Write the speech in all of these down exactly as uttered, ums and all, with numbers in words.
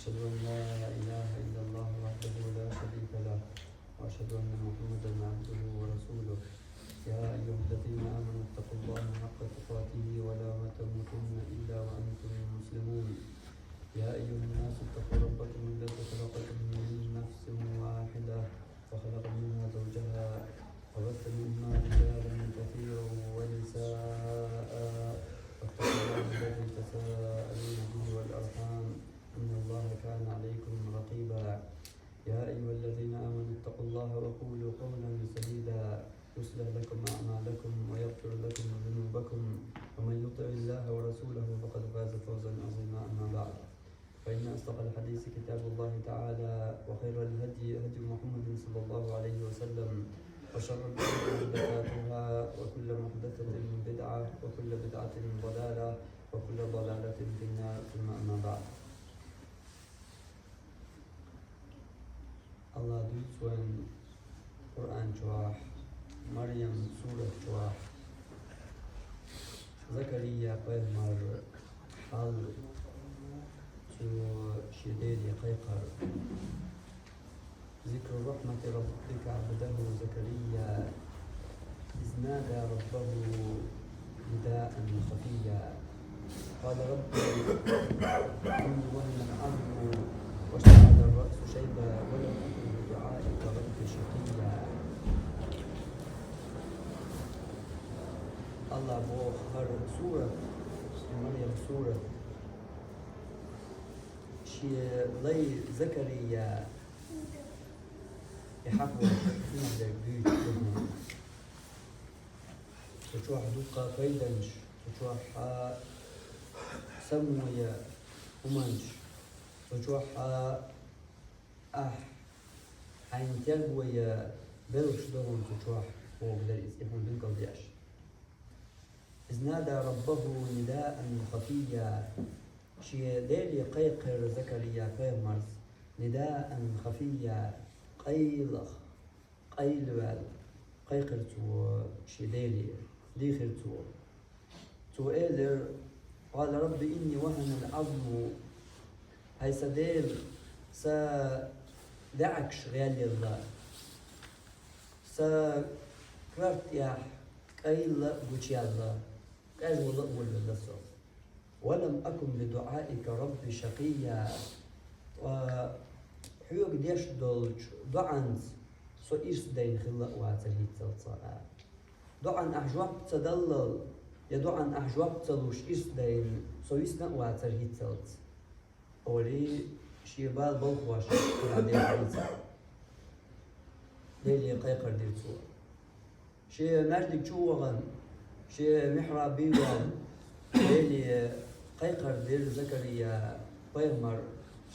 أشهد أن لا إله إلا الله وحده لا شريك له، وأشهد أن محمدا عبده ورسوله. يا أيها الذين آمنوا اتقوا الله حق تقاته ولا تموتن إلا وأنتم مسلمون. يا أيها الناس اتقوا ربكم الذي خلقكم من نفس واحدة وخلق منها زوجها وبث منهما رجالا كثيرا ونساء، واتقوا الله الذي تساءلون به والأرحام، إن الله كان عليكم رقيبا. يا أيها الذين آمنوا اتقوا الله وقولوا قولا سديدا، يصلح لكم أعمالكم ويغفر لكم ذنوبكم، ومن يطع الله ورسوله فقد فاز فوزا عظيما. أما بعد، فإن أصدق الحديث كتاب الله تعالى، وخير الهدي هدي محمد صلى الله عليه وسلم، وشر الأمور محدثاتها، وكل محدثة بدعة، وكل بدعة ضلالة، وكل ضلالة في النار. ثم أما بعد. АллахӀа дуьйцу вайн Къуръан чохь, Марьям сурат чохь, Закария пайхамар хьал, цо шен Деле кхайкхар. ذكر رحمة ربك عبده زكريا إذ نادى ربه نداء خفيا. قال رب إني وهن العظم واشتعل الرأس شيبا ولم أكن بدعائك رب شقيا. АллахӀа боху хӀара сурат, Марьям сурат, шен лай Закария, и хьакъ волчу хӀуманах дуьйцу хӀума. Цу чохь дуккха пайданаш, цу чохь а само ян хӀуманаш, цу чохь а ахь хьайна терго ян белхаш ду хьуна цу чохь, боху дара иза, и хьуна билгалдеш. إذ نادى ربه نداء خفيا. Шен Деле кхайкхира Закария пайхамарс, نداء خفيا, къайлах, къайлаваьлла, кхайкхира цо шен Деле, дийхира цо. Цо элира: قال رب إني وهن العظم. ХӀай сан Дела, сан даьӀахкаш гӀелъелла, сан коьрта тӀехь кӀайла а гучуяьлла, къежвала а волавелла со. ولم أكن بدعائك رب شقيا. Ткъа хьоьга деш долчу доӀанца со ирс дайна хилла а вацара хӀинццалц а. ДоӀан ахь жоп ца даллал, я доӀан ахь жоп ца луш ирс дайна со висна а вацара хӀинццалц. Олий, шен бала балхош хилла дехьа хӀинца. Деле кхайкхар дира цо. Шен маьждиг чу а вахана, шен михьраб бен а вахана, Деле кхайкхар дира Закария пайхамар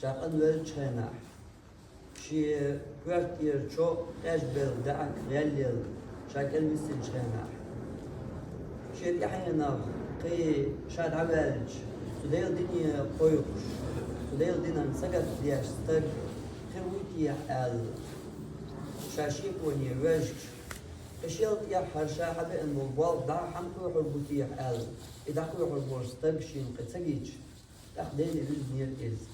ша къанвеллачу хенахь. Шен коьрта тӀера чо къежбелла даьӀахк гӀелъелла, ша кӀел висинчу хенахь. Шен тӀаьхьенах кхин ша дӀаваьлча, цу Делан дине кхойкхуш, цу Делан динан сагатдеш стаг хир вуй техьа аьлла, ша шеконе воьжча, и шел тӀехь хӀара ша хьабеана болу болх дӀа хьан кхоьхьур бу техьа аьлла, и дӀакхоьхьур болу стаг шена кхин ца гича, тӀаккха Деле вуьзнера иза.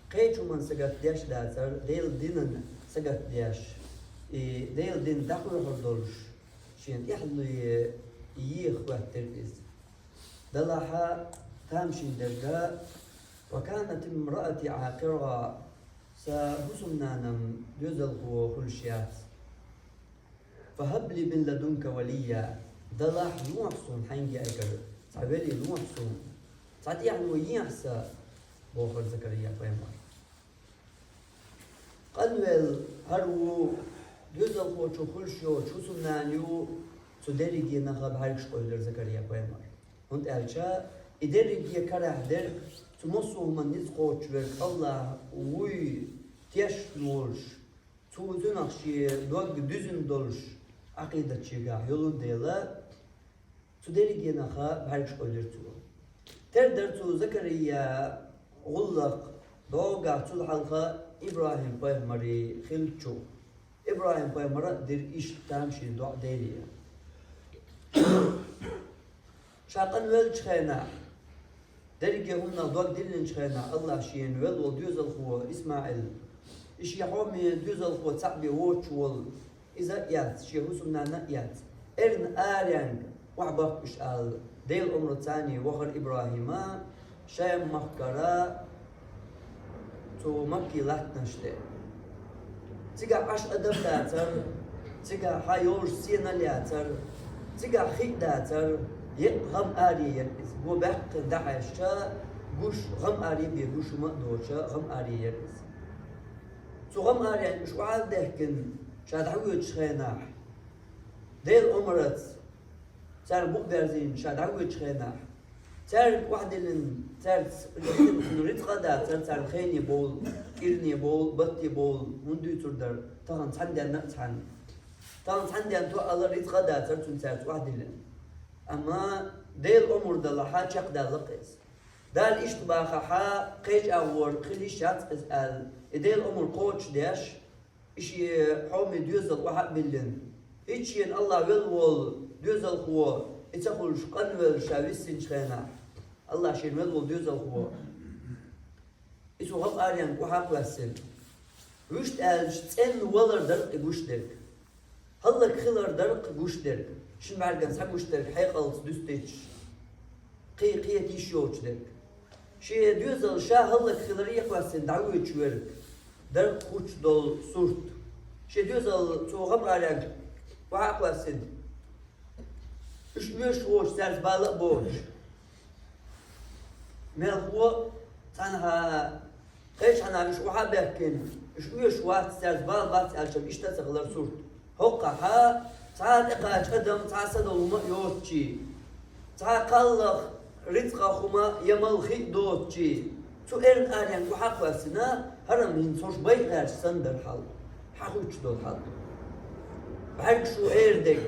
Кхечу хӀуманна сагатдеш дацара, Делан динан сагатдеш, и Делан дин дӀакхоьхьур долуш, шена тӀаьхьале еха хӀоьттира иза. Делахь а тамашийна дерг: وكانت امرأتي عاقرا, сан хӀусамнана-м доьзалхо хуьлуш яц. فهب لي من لدنك وليا, Делахь, лохьа суна хьайга яйгара цхьа вели, лохьа суна, цхьа тӀаьхьало ехьа сан, бохура Закария пайхамар. Къанвелла хӀара ву, доьзалхочун хуьлуш йоцу хӀусамнана ю, цу дерриге наха бӀаьргаш къевлира Закария пайхамар. ХӀунда аьлча и дерриге карахь дерг, цу массо а хӀуманна ницкъ кхочуш верг АллахӀ вуй тешна волуш, цу цуьнах шен дог дуьзна долуш, Ӏакъидат шегахь йолу дела, цу дерриге наха бӀаьргаш къевлира цо. Тера дара цу Закария гӀуллакх догӀу цул хьалха ИбрахӀим-пайхамаре хиллачух. ИбрахӀим-пайхамара а дира иштта тамашийна доӀа Деле. Ша къанвеллачу хенахь, Дерриге хӀуманах дог диллинчу хенахь, Аллах шена велла волу доьзалхо ИсмаӀил, и шен хьоме доьзалхо цхьаъ бен воцуш волу, иза а эцна, шен хӀусамнана а эцна, эрна аренга охьабахка уьш аьлла, Делан омра царний вахара ИбрахӀима Шем-махкара цу Маккин латтанаш тӀе. Цигахь Ӏаш адам дацара, цигахь хьан йолуш сенал яцара, цигахь хи а дацара, еккъа гӀам аре яра иза. Го баьккхина дӀахьаьжча, гуш, гӀам аре бен гуш хӀума а доцуша, гӀам аре яра иза. Цу гӀам аренга уьш охьа а даьхкина, ша дӀавоьдучу хенахь, Делан омраца цара букъ берзийна ша дӀавоьдучу хенахь, цаьрга охьадиллина, цаьрца рицкъа а дацара, царна хене бовла, кӀирне бовла, батте бовла, хӀунда дуьйцур дара, тахана цхьаьна денна а цхьаьна. Тахана цхьаьна денна тоъал рицкъа а дацара цуьнан цаьрца охьадиллина. Амма Делан омра далахьа чекхдаьлла-кх иза. Дала иштта бахахьа, кхечу агӀор хила йиш яц иза аьлла, и Делан омра кхочушдеш, и шен хьоме доьзал охьа а биллина, хӀинца шена Аллах велла волу доьзалхо, и ца хуьлуш къанвелла ша виссинчу хенахь, Аллах шена велла волу доьзалхо, и цу гӀам аренга охьа а кхоьссина, вуьшта аьлча, цӀена валар дара-кх и гуш дерг. ХӀаллакьхилар дара-кх гуш дерг, шина бӀаьргана схьагуш дерг хьекъалца дуьстича, кхе-, кхета йиш йоцуш дерг. Шен доьзал ша хӀаллакьхиларе а кхоьссина дӀавоьдуш верг дара-кх гучудолу сурт. Шен доьзал цо гӀам аренга охьа а кхоьссина, уьш оьшуш воцуш, цаьрца бала а боцуш. Мелхо цхьанхьа, кхечхьана уьш охьа а баьхкина, уьш оьшуш вац, цаьрца бала бац аьлча, иштта а ца хилар сурт. ХӀокхахьа цхьа а тӀекхача адам, цхьа а са долу хӀума а йоцучий, цхьа а кхаллах рицкъах хӀума я малхи а доцучий, цу эрна аренга охьа а кхоьссина, хӀара-м хӀинца хӀорш байа гӀерташ санна дара хьал. Хьан хуьттуш долу хьал? БӀаьргаш ву эр дерг,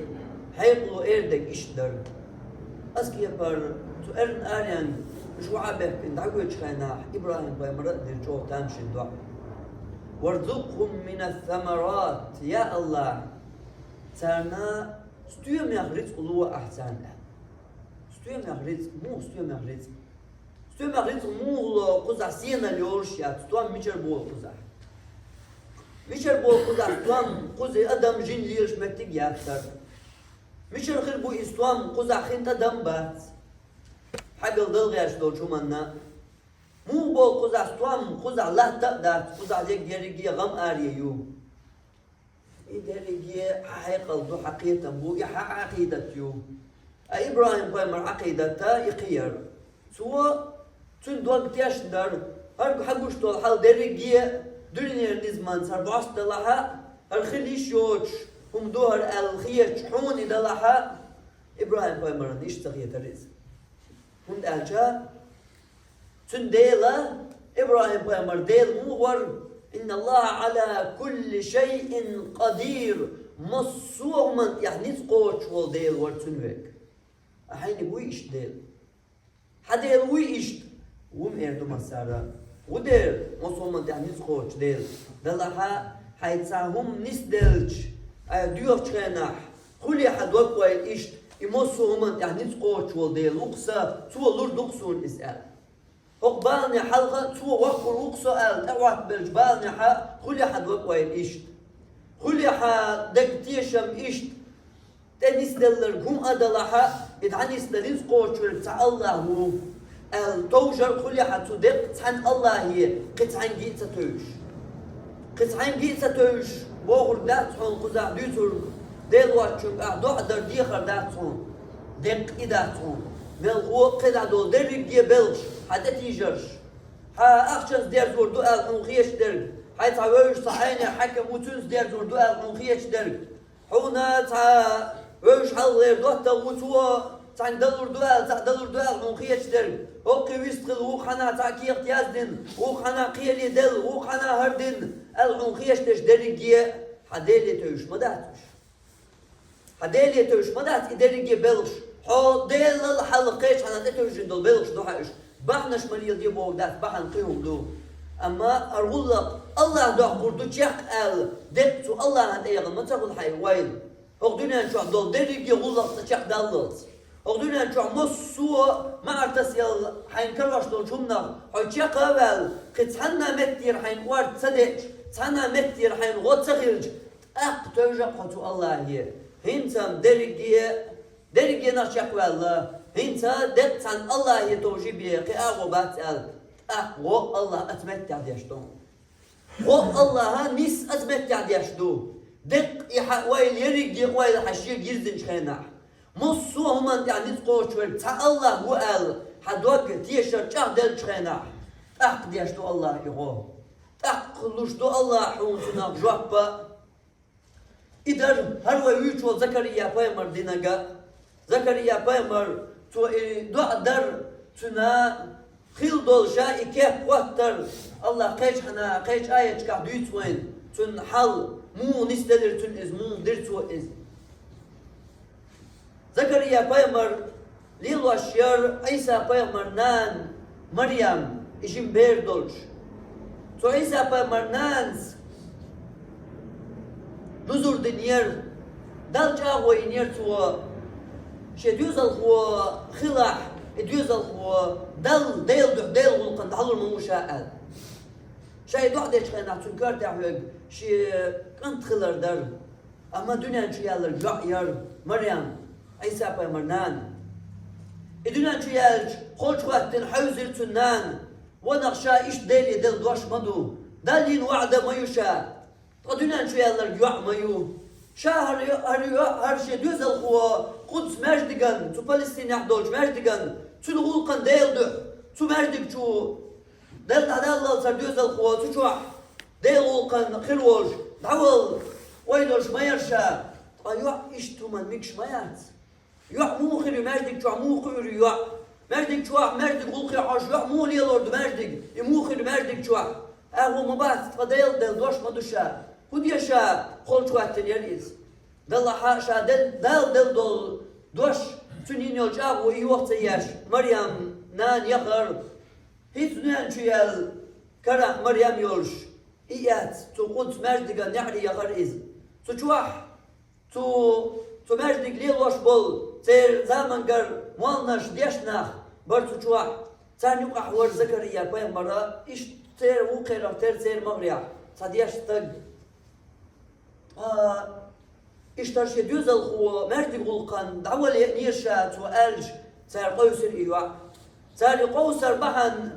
хьекъало эр дерг иштта дара. Ас кепара цу эрна аренга уьш охьа а баьхкина дӀавоьдучу хенахь, ИбрахӀим-пайхамара а дира чӀогӀа тамашийна доӀа: «Варзукъхум минас-самарат», я Аллах, царна стоьмех рицкъ ло ахь царна аьлла. Стоьмех рицкъ, муха стоьмех рицкъ? Стоьмех рицкъ муха ло кхузахь сенал йолуш яц, стом мичара болу кхузахь? Мичара болу кхузахь стом, кхуза адам жин лелаш меттиг яц цара? Мичара хир бу и стом, кхузахь хин тӀадам бац? Хьаьгал дала гӀерташ долчу хӀуманна. Муха болу кхузахь стом, кхузахь латта а дац, кхузахь дерг ерриге а гӀам аре ю. И дерриге хьан хьекъал ду, хьан кхетам бу, и хьан Ӏакъидат ю. Ткъа ИбрахӀим-пайхамар Ӏакъидата и кхин яра. Цо цуьнан дог тешна дара, хӀара хьан гуш долу хьал дерриге а дуьненан низамца хӀара бӀоста далахьа, хӀара хила йиш йоцуш хӀума ду хӀара аьлла хеташ хьуна и далахьа, ИбрахӀим-пайхамарна иштта ца хетара иза. ХӀунда аьлча цуьнан Дела, ИбрахӀим-пайхамар Дела муха вара? «Инналлаха Ӏала кулли шайин къадир», массо а хӀуманна тӀехь ницкъ кхочуш волу Дела вара цуьнан верг. Ахьа хьайна вуй иштта Дела? Хьан Дела вуй иштта? Ву-м эр ду массара. ВӀу Дела, массо а хӀуманна тӀехь ницкъ кхочуш Дела. Далахьа, хьайца цхьа хӀума нисделча, айхьа доьхучу хенахь, хуьлий хьан дог-ойла иштта, и массо а хӀуманна тӀехь ницкъ кхочуш волу Дела ву-кх сан, цо лур ду-кх суна иза аьлла. ХӀокху баланехь хьалха а цо воккхур ву-кх со аьлла, тӀе Ӏоттабеллачу баланехьа хуьлий хьан дог-ойла иштта? Хуьлий хьан деган тешам иштта? ТӀе нисделларг хӀун а далахьа, и дӀанисдан ницкъ кхочуш верг цхьа Аллах ву, аьлла, товжар хуьлий хьан цу деккъа цхьана Аллахе, кхин цхьаьнгге а ца тевжаш. Кхин цхьаьнгге а ца тевжаш, бохург дац хьуна кхузахь дуьйцург, Дела воцчуьнга ахь доӀа дар дехар дац хьуна, деккъа и дац хьуна. Мелхо а кхидӀа долу дерриге а белхаш, хьан тӀетийжарш, хьан ахчанца дерзор ду аьлла хьуна хеташ дерг, хьайн цхьа вевзаш цхьа хьайнех хьаькам ву, цуьнца дерзор ду аьлла хьуна хеташ дерг, хьуна цхьа вевзаш хьалхалера доттагӀа ву, цо цхьаьнга далур ду аьлла, цхьаъ далур ду аьлла хьуна хеташ дерг, хӀокхуьнан вистхила вукху хьанна цхьа кехат яздина, вукху хьанна кхеле делла, вукху хьанна хӀара дина аьлла хьуна хеташ дерш дерриге а хьан Деле тевжаш ма дац уьш. Хьан Деле тевжаш ма дац и дерриге белхаш. Хьо Делал хьалха кхечу хьанна тӀетевжина долу белхаш ду хьан уьш. Бахьанаш ма леладе бохург дац, бахьана кхин хӀума ду. Амма хӀара гӀуллакх Аллах доккхур ду чекх аьлла, деккъа цу Аллахьан тӀе яхана ма ца хуьлу хьайн ойла. ХӀокху дуьнен чохь долу дерриге а гӀуллакх цкъа чекхдаллалц. Оха дуьнен чохь массо а маьӀартасъелла хьайна карош долчу хӀуманах хьо чекх а ваьлла, кхин цхьанна меттера хьайна орца ца деъча, цхьанна меттера хьайна гӀо ца хилча, тӀаккха тевжа хьо цу Аллахье. ХӀинца-м дерриге, дерригенах чекхваьлла, хӀинца деккъа цхьана Аллахье товжий бе, кхин агӀо бац аьлла, тӀаккха гӀо Аллахь оцу меттехь деш ду. ГӀо Аллахьа нис оцу меттехь деш ду. Деккъа и хьан ойла, ерриге ойла хьан шега йирзинчу хенахь. Массо а хӀуманна тӀехь ницкъ кхочуш верг цхьа Аллахь ву аьлла, хьан дог тешар чӀагӀделлачу хенахь, тӀаккха деш ду Аллахь и гӀо. ТӀаккха луш ду Аллахь хьуна цунах жоп а. И дара хӀара вай вуьйцуш волу Закария пайхамар динарг а. Закария пайхамар, цо и доӀа дара, цуьнан хилла долу ша и кеп хӀоттар, Аллахь кхечу хьана, кхечу аяташкахь дуьйцу вайна, цуьнан хьал, муха нисделира цуьнан иза, муха дира цо иза. Закария пайхамар лелош яра Ӏийса пайхамар нана Марьям, и жима бер долуш. Цу Ӏийса пайхамар нанас нузур динера, Далла чӀагӀо йинера цо, шен доьзалхо хилахь, и доьзалхо Далла, Делан дуьхьа, Делан гӀуллакхана дӀалур ма ву ша аьлла. Ша и доӀа дечу хенахь цуьнан коьртехь верг шен кӀант хилар дара. Амма дуьнен чу яьлларг йоӀ яра, Марьям, Ӏийса пайхамар нана. И дуьнен чу яьлча, холчу хӀоттина хьаьвзира цуьнан нана. Ванах ша иштта Деле делла дош ма ду. Далла йина ваӀда ма ю ша. Ткъа дуьнен чу яьлларг йоӀ ма ю. Ша хӀара йо-, хӀара йоӀ, хӀара шен доьзалхо Къудс маьждиган, цу Палестинехь долчу маьждиган, цуьнан гӀуллакхана Делан дуьхьа, цу маьждиг чу Дала дӀадаллалц хӀара доьзалхо цу чохь, Делан гӀуллакхана хир волуш, дӀавала ойла йолуш ма яра ша, ткъа йоӀ иштта хӀуманна мегаш ма яц. ЙоӀ муха хир ю маьждиг чохь, муха кхуьур ю йоӀ? Маьждиг чохь, маьждиг гӀуллакхе Ӏаш, йоӀ муха лелор ду маьждиг, и муха хир ю маьждиг чохь? Агу ма бац, ткъа Делан, Делан дош ма ду ша. ХӀун де ша холчу хӀоттина яра иза? Даллахь а ша Дал-, Дала делла долу дош, цуьнан йина йолу чӀагӀо и йоха ца еш, Марьям нана яхара. ХӀинца дуьнен чу яьлла карахь Марьям йолуш, и эцна, цу Къудс маьждиган неӀаре яхара иза. Цу чохь, цу, цу маьждиг лелош болу, церан заманчуьра молланаш, дешна нах бара цу чохь. Царна юкъахь вара Закария пайхамар а, иштта церан вукхерах тера церан могӀарехь цхьа дешна стаг. Ткъа иштта шен доьзалхо маьждиг гӀуллакхана дӀавала лиънера ша цо аьлча, цара къовсира и йоӀ. Цара и къовсар бахьана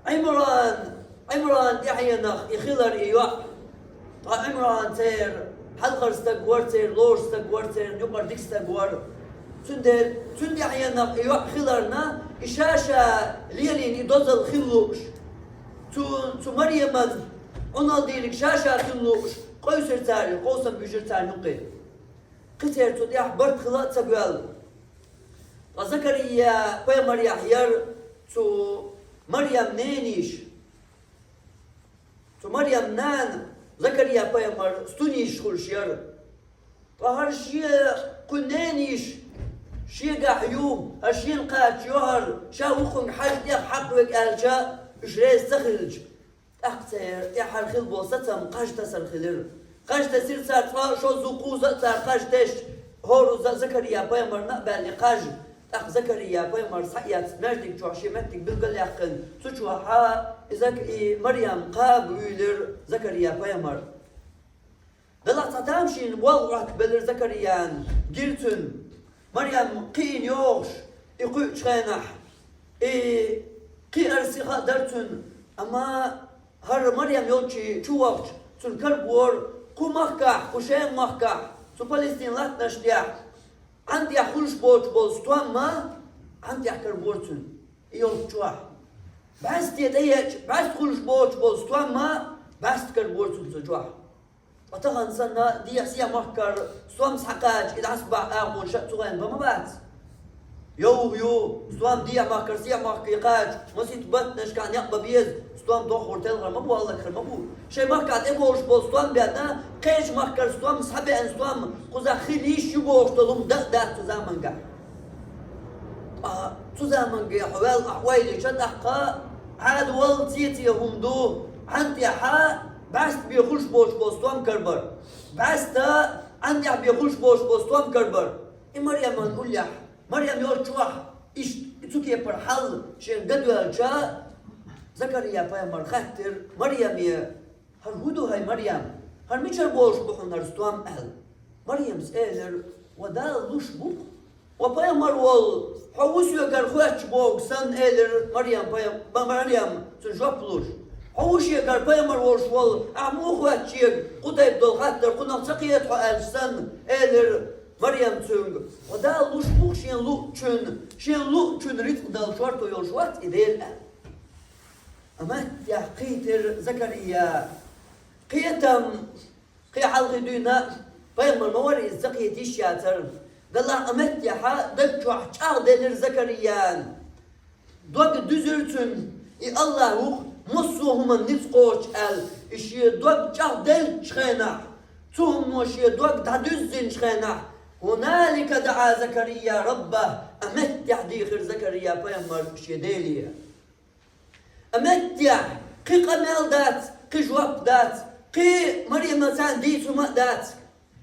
Ӏимран, Ӏимран тӀаьхьенах и хилар и йоӀ. Ткъа Ӏимран церан хьалхара стаг вара, церан лоруш стаг вара, церан юкъара дика стаг вара. Цундела цуьнан тӀаьхьенах и йоӀ хиларна, и ша-ша лелийна и дозалла хила лууш, цу, цу Марьяман Ӏуналла дийриг ша-ша хила лууш, къовсира цара, къовсам буьжира царна юккъе. Кхин церан цу тӀехь барт хила а ца боьлла. Ткъа Закария пайхамарехь яра цу Марьям ненийша. Цу Марьям нана Закария пайхамар стунийша хуьлуш яра. Ткъа хӀара шен кху ненийша шегахь ю, хӀара шена кхача ю хӀара, ша вукхунга хьажа тӀех хьакъ вега аьлча, уьш реза ца хилча, тӀаккха церан тӀехь хӀара хила болу сацам кхаж тасар хилира. Кхаж тасира цара, цкъа а шозза, кхузза а цара кхаж тесча, хӀоразза а Закария пайхамарна а баьлла и кхаж. ТӀаккха Закария пайхамар схьаэцна маьждиг чохь шен меттиг билгал а яьккхина, цу чохь и Зак-, и Марьям кхаба вуьйлира Закария пайхамар. Далахь цхьа тамашийна болх Ӏоттабелира Закарияна, гира цуьнан. Марьям кхиийна йогӀуш, и кхуьучу хенахь, и кхиар сиха а дара цуьнан, амма хӀара Марьям йолчу чу вахча, цуьнан карабора, кху махкахь, кху Шем махкахь, цу Палестин латтанаш тӀехь, Ӏан тӀехь хуьлуш боцуш болу стом а, Ӏан тӀехь карабора цуьнан, и йолчу чохь. БӀаьсте тӀееача, бӀаьста хуьлуш боцуш болу стом а, бӀаьста карабора цуьнан цу чохь. Ткъа тахана санна, дехьа-сехьа махкара стом схьакхача, и дӀасабахьа агӀонаш а цу гӀайна бан ма бац. Йовха ю, стом дехьа махкара сехьа махке кхача, масийтта баттанашкахь некъ бан беза, стом дохур телхар ма бу, хӀаллакьхир ма бу. Шайн махкахь тӀеболуш болу стом бенна, кхечу махкара стом, схьабеана стом, кхузахь хила йиш ю бохуш долу хӀума дан а дац цу замангахь. Ткъа цу заманге хьо ваьлла ахь ойла йича, тӀаккха Ӏадавалла цецен хӀума ду, Ӏан тӀехьа бӀаьста бен хуьлуш боцуш болу стом карабар. БӀаьста Ӏан тӀехь бен хуьлуш боцуш болу стом карабар. И Марьяман уллехь Марем йолччохь, иштта цу кепара хьал шен ган доьлча, Закария пайхамар хаьттира Мареме: «ХӀара хӀун ду, хӀай Марем? ХӀара мичара болуш бу хьуна хӀара стом?» — аьлла. Маремас элира: «Ва Дала луш бу-кх. Ва пайхамар волу, хьо ву соьгара хоьттуш боху санна», — элира Марем, пайхам-, Ма-, Марем цуьнан жоп луш. «Хьо ву шегара пайхамар волуш волу, ахь муха хоьтту шега кху тайпа долу хаттар, кхунах ца кхета хьо?» — аьлча санна, элира Марем цуьнга: «Ва Дала луш бу-кх шен луъучун, шен луъучун рицкъ дала шорто йолуш вац и Дела», — аьлла. Амма тӀехь кхийтира Закария. Кхетам, кхин хьалхе дуьйна пайхамар ма вара иза, ца кхета йиш яцара. Делахь а меттехьа даг чохь чӀагӀделира Закариян. Дог дуьзира цуьнан, и Аллахь ву-кх массо а хӀуманна ницкъ кхочуш аьлла, и шен дог чӀагӀделлачу хенахь, цу хӀумано шен дог дӀадуьззинчу хенахь, «ХӀуналика даӀа Закария раббахӀ», а меттехь дийхира Закария пайхамар шен Деле. А меттехь кхин къамел дац, кхин жоп дац, кхин Маремаца дийца хӀума а дац.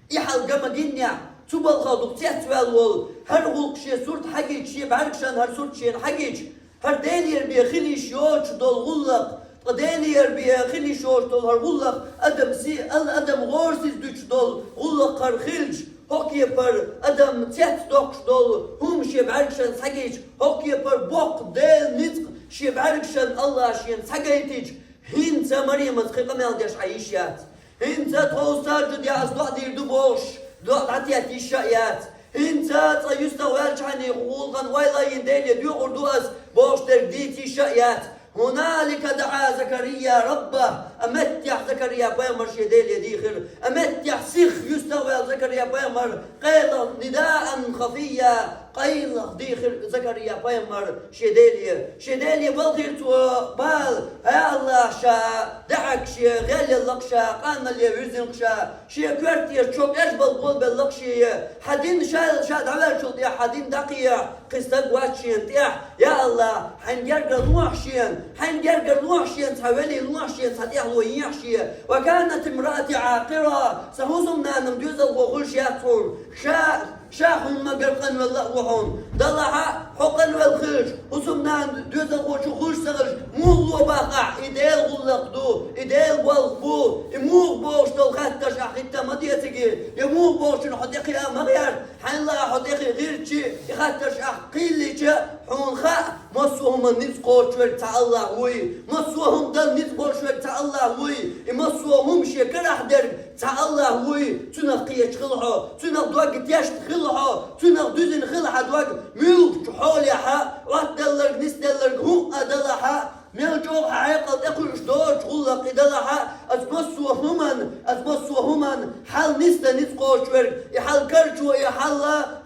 И хьал ган ма гиннехь, цу балхах дукха цецваьлла волу, хӀара гӀуллакх шен сурт хьагича, шен бӀаьргашна хӀара сурт шена хьагича, хӀара Делера бен хила йиш йоцуш долу гӀуллакх, ткъа Делера бен хила йиш йоцуш долу хӀара гӀуллакх, адам си-, ал-, адам гӀорасиз дуьтуш долу гӀуллакх хӀара хилча, хӀокху кепара адам цецдоккхуш долу хӀума шен бӀаьргашна схьагича, хӀокху кепара боккха Делан ницкъ шен бӀаьргашна Аллахь шена схьагайтича, хӀинца Маремаца кхин къамел деш Ӏан йиш яц. ХӀинца тховса саждат яхь ас доӀа дийр ду бохуш, доӀа дӀатетта йиш а яц. ХӀинца цкъа юьстах ваьллачхьана гӀуллакхан ойла а йина Деле доькъур ду ас бохуш дерг дийца йиш а яц. «ХӀуналика даӀа Закария раббахӀ», а меттехь Закария пайхамар шен Деле дийхира. А меттехь сиха юьстах ваьлла Закария пайхамар къайла, нидаан хафия, къайлах дийхира Закария пайхамар шен Деле. Шен Деле балхийра цо бала: «Я Аллахь, ша даьӀахк, шен гӀелъеллакх ша, къанале вирзинакх ша, шен коьртера чо кӀежбал болабеллакх шен, хьан дин ша, ша дӀаваьллачул тӀаьхьа хьан дин дӀакхехьа кхин стаг вац шена тӀехь. Я Аллахь, хьайна гергара лохьа шена, хьайна гергара лохьа шена цхьа вели, лохьа шена цхьа тӀаьхьало ехьа шен. Ва канат имраати Ӏакъира, сан хӀусамнана-м доьзалхо хуьлуш яц хьуна. Ша, ша хьуна ма-гарра къанвелла а ву хьуна. Делахь а, хьо къанвелла хилча, хӀусамнана доьзалхо чу хуьлуш ца хилча, муха ло боху ахь, и Делан гӀуллакх ду, и Делан болх бу, и муха бохуш долу хаттарш ахь хӀиттийна ма децаге, я муха бохучунна хьо тӀекхиа ма гӀерта, хьайна лаахь хьо тӀекхиа гӀиртичи, и хаттарш ахь кхийллича, хьуна хаьа, массо а хӀуманна ницкъ кхочуш верг цхьа Аллахь вуй, массо а хӀума дан ницкъ болуш верг цхьа Аллахь вуй, и массо а хӀума шен карахь дерг цхьа Аллахь вуй, цуьнах кхеташ хила хьо, цуьнах дог тешна хила хьо, цуьнах дуьзина хила хьан дог, муьлххачу хьолехь а, Ӏоттаделларг, нисделларг хӀуъа а далахь а, мел чӀогӀа хьан хьекъал тӀекхуьуш доцуш гӀуллакх и далахь а, аса массо а хӀуманна, аса массо а хӀуманна хьал нисдан ницкъ кхочуш верг, и хьал карчо, и хьал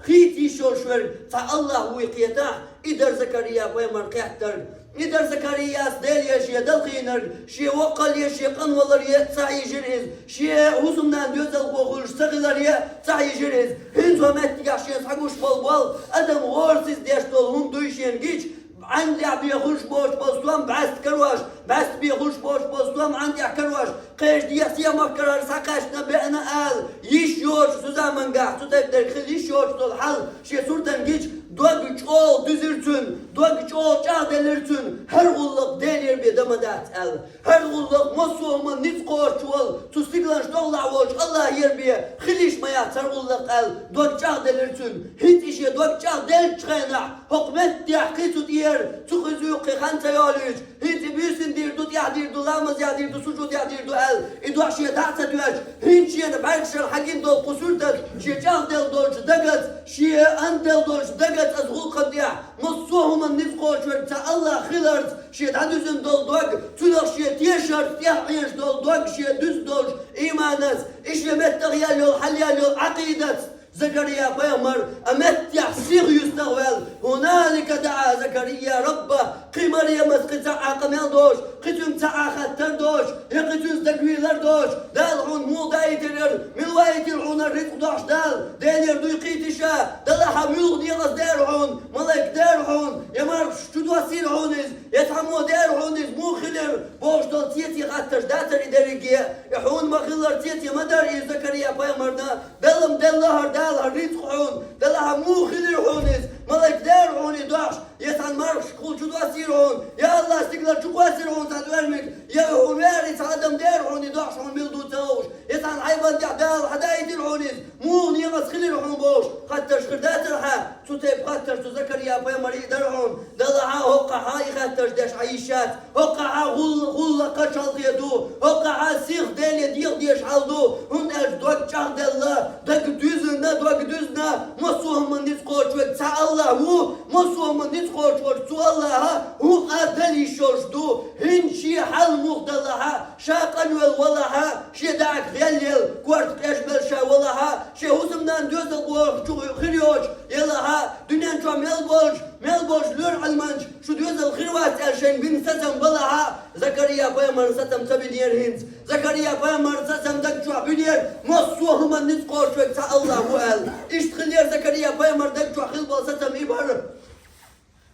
хийца йиш йолуш верг цхьа Аллахь вуй кхетахь, и дара Закария пайхамарна кхеттарг. И дара Закарияс Деле шен далхийнарг, шен воккхалле, шен къанваларе ца хьийжира иза, шен хӀусамнана доьзалхо хуьлуш ца хиларе ца хьийжира иза. ХӀинца хӀокху меттигехь шена схьагуш болу болх, адам гӀорасиз деш долу хӀума дуй шена гича, Ӏаьнан тӀехь бен хуьлуш боцуш болу стом бӀаьста карош, бӀаьста бен хуьлуш боцуш болу стом Ӏаьнан тӀехь карош, кхечу дехьа сехьа махкара схьакхаьчна беана ала йиш йоцуш, цу замангахь цу тайпа дерг хила йиш йоцуш долу хьал шен суртана гича, дог чӀогӀа дуьзира цуьнан, дог чӀогӀа чӀагӀделира цуьнан, хӀара гӀуллакх Делера бен дан ма дац аьлла. ХӀара гӀуллакх массо а хӀуманна ницкъ кхочуш волу, цу стигланаш тӀехула волчу Аллахьера бен хила йиш ма яц хӀара гӀуллакх аьлла, дог чӀагӀделира цуьнан. ХӀинца и шен дог чӀагӀделлачу хенахь, хӀокху меттехь кхин цу тӀера, цу кхин зуьйкхе хан ца йолуьйтуш, хӀинца и буьйсанна дийр ду, тӀехь дийр ду, ламазехь дийр ду, сужудехь дийр ду аьлла, и доӀа шен дӀа а ца тоьттуш, хӀинца шена бӀаьргашна хьагина долу кху суьртаца, шен чӀагӀделла долчу дагаца, шен ан делла долчу дагаца аса гӀуллакхан тӀехь, массо а хӀуманна ницкъ кхочуш верг цхьа Аллахь хиларца, шен дӀадуьзина долу дог, цунах шен тешарца тӀехь Ӏеш долу дог, шен дуьзна долчу ийманаца, и шен меттах яьлла йолу, хьалаяьлла йолу Ӏакъидаца. Закария пайхамар а меттехь сиха юьстах ваьлла: «ХӀуналика даӀа Закария раббахӀ». Кхин Маремас кхин цхьа а къамел доцуш, кхин цуьнга цхьа а хаттар доцуш, я кхин цуьнца дагавийлар доцуш, Дала хьуна муха даийтира, мила ваийтира хьуна рицкъ дохьуш Дала? Делера дуй кхийтира ша, делахь а муьлха некъаца дера хьуна, малайк дера хьуна, я мархаш чу доссийра хьуна иза, я цхьаммо дера хьуна иза, муха хилира бохуш долу цеце хаттарш дацара и дерриге, и хьуна ма-хиллара цеце ма дара иза Закария пайхамарна, Далла ма делла хӀара хӀара рицкъ хьуна, Далла, хьа муха хилира хьуна иза? Малайк дера хьуна и дохьуш, я цхьана мархашкахула чу доссийра хьуна, я АллахӀ, стигала чу кхоссийра хьуна цхьа доьрмиг, я хьуна веара цхьа адам дера хьуна и дохьуш хьуна мила ду ца хууш, я цхьана хьайбан тӀехь Дала хьадаийтира хьуна иза, муха некъаца хилира хьуна бохуш, хаттарш хир дацара хьан? Цу тайпа хаттарш цу Закария пайхамара а дара хьуна. Далла, хьан хӀокхахьа и хаттарш деш хьан йиш яц. ХӀокхахьа гӀулла-, гӀуллакх кхачалхе ду. ХӀокхахьа сих Деле деха дезаш хьал ду. ХӀунда аьлча дог чӀагӀделла, даг дуьзна, дог дуьзна, массо а хӀуманна ницкъ кхочуш верг цхьа АллахӀ ву, массо а хӀуманна ницкъ кхочуш верг цу АллахӀа хӀун къа дала йиш йолуш ду. ХӀинца шен хьал муха далахьа, ша къанвелла валахьа, шен дагахь гӀелъелла, корта къежбелла ша валахьа, шен хӀусамнана доьзалхочун чу хир йоцуш елахьа, дуьнен чохь мел болчу, мел болчу лоьра Ӏилманча шу доьзал хир вац аьлла шайна бина сацам балахьа, Закария пайхамарна сацам ца бинера хӀинца. Закария пайхамарна сацам даг чохь бинера, массо а хӀуманна ницкъ кхочуш верг цхьа АллахӀ ву аьлла. Иштта хилера Закария пайхамар даг чохь хилла болу сацам и бара.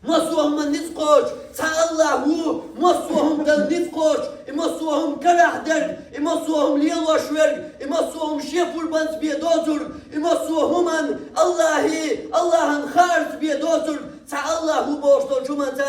Массо а хӀуманна ницкъ кхочуш цхьа АллахӀ ву, массо а хӀума дала ницкъ кхочуш, и массо а хӀума карахь дерг, и массо а хӀума лелош верг, и массо а хӀума шен пурбанца бен доцург, и массо а хӀуманна АллахӀе, АллахӀан хаарца бен доцург цхьа АллахӀ ву бохуш долчу хӀуманца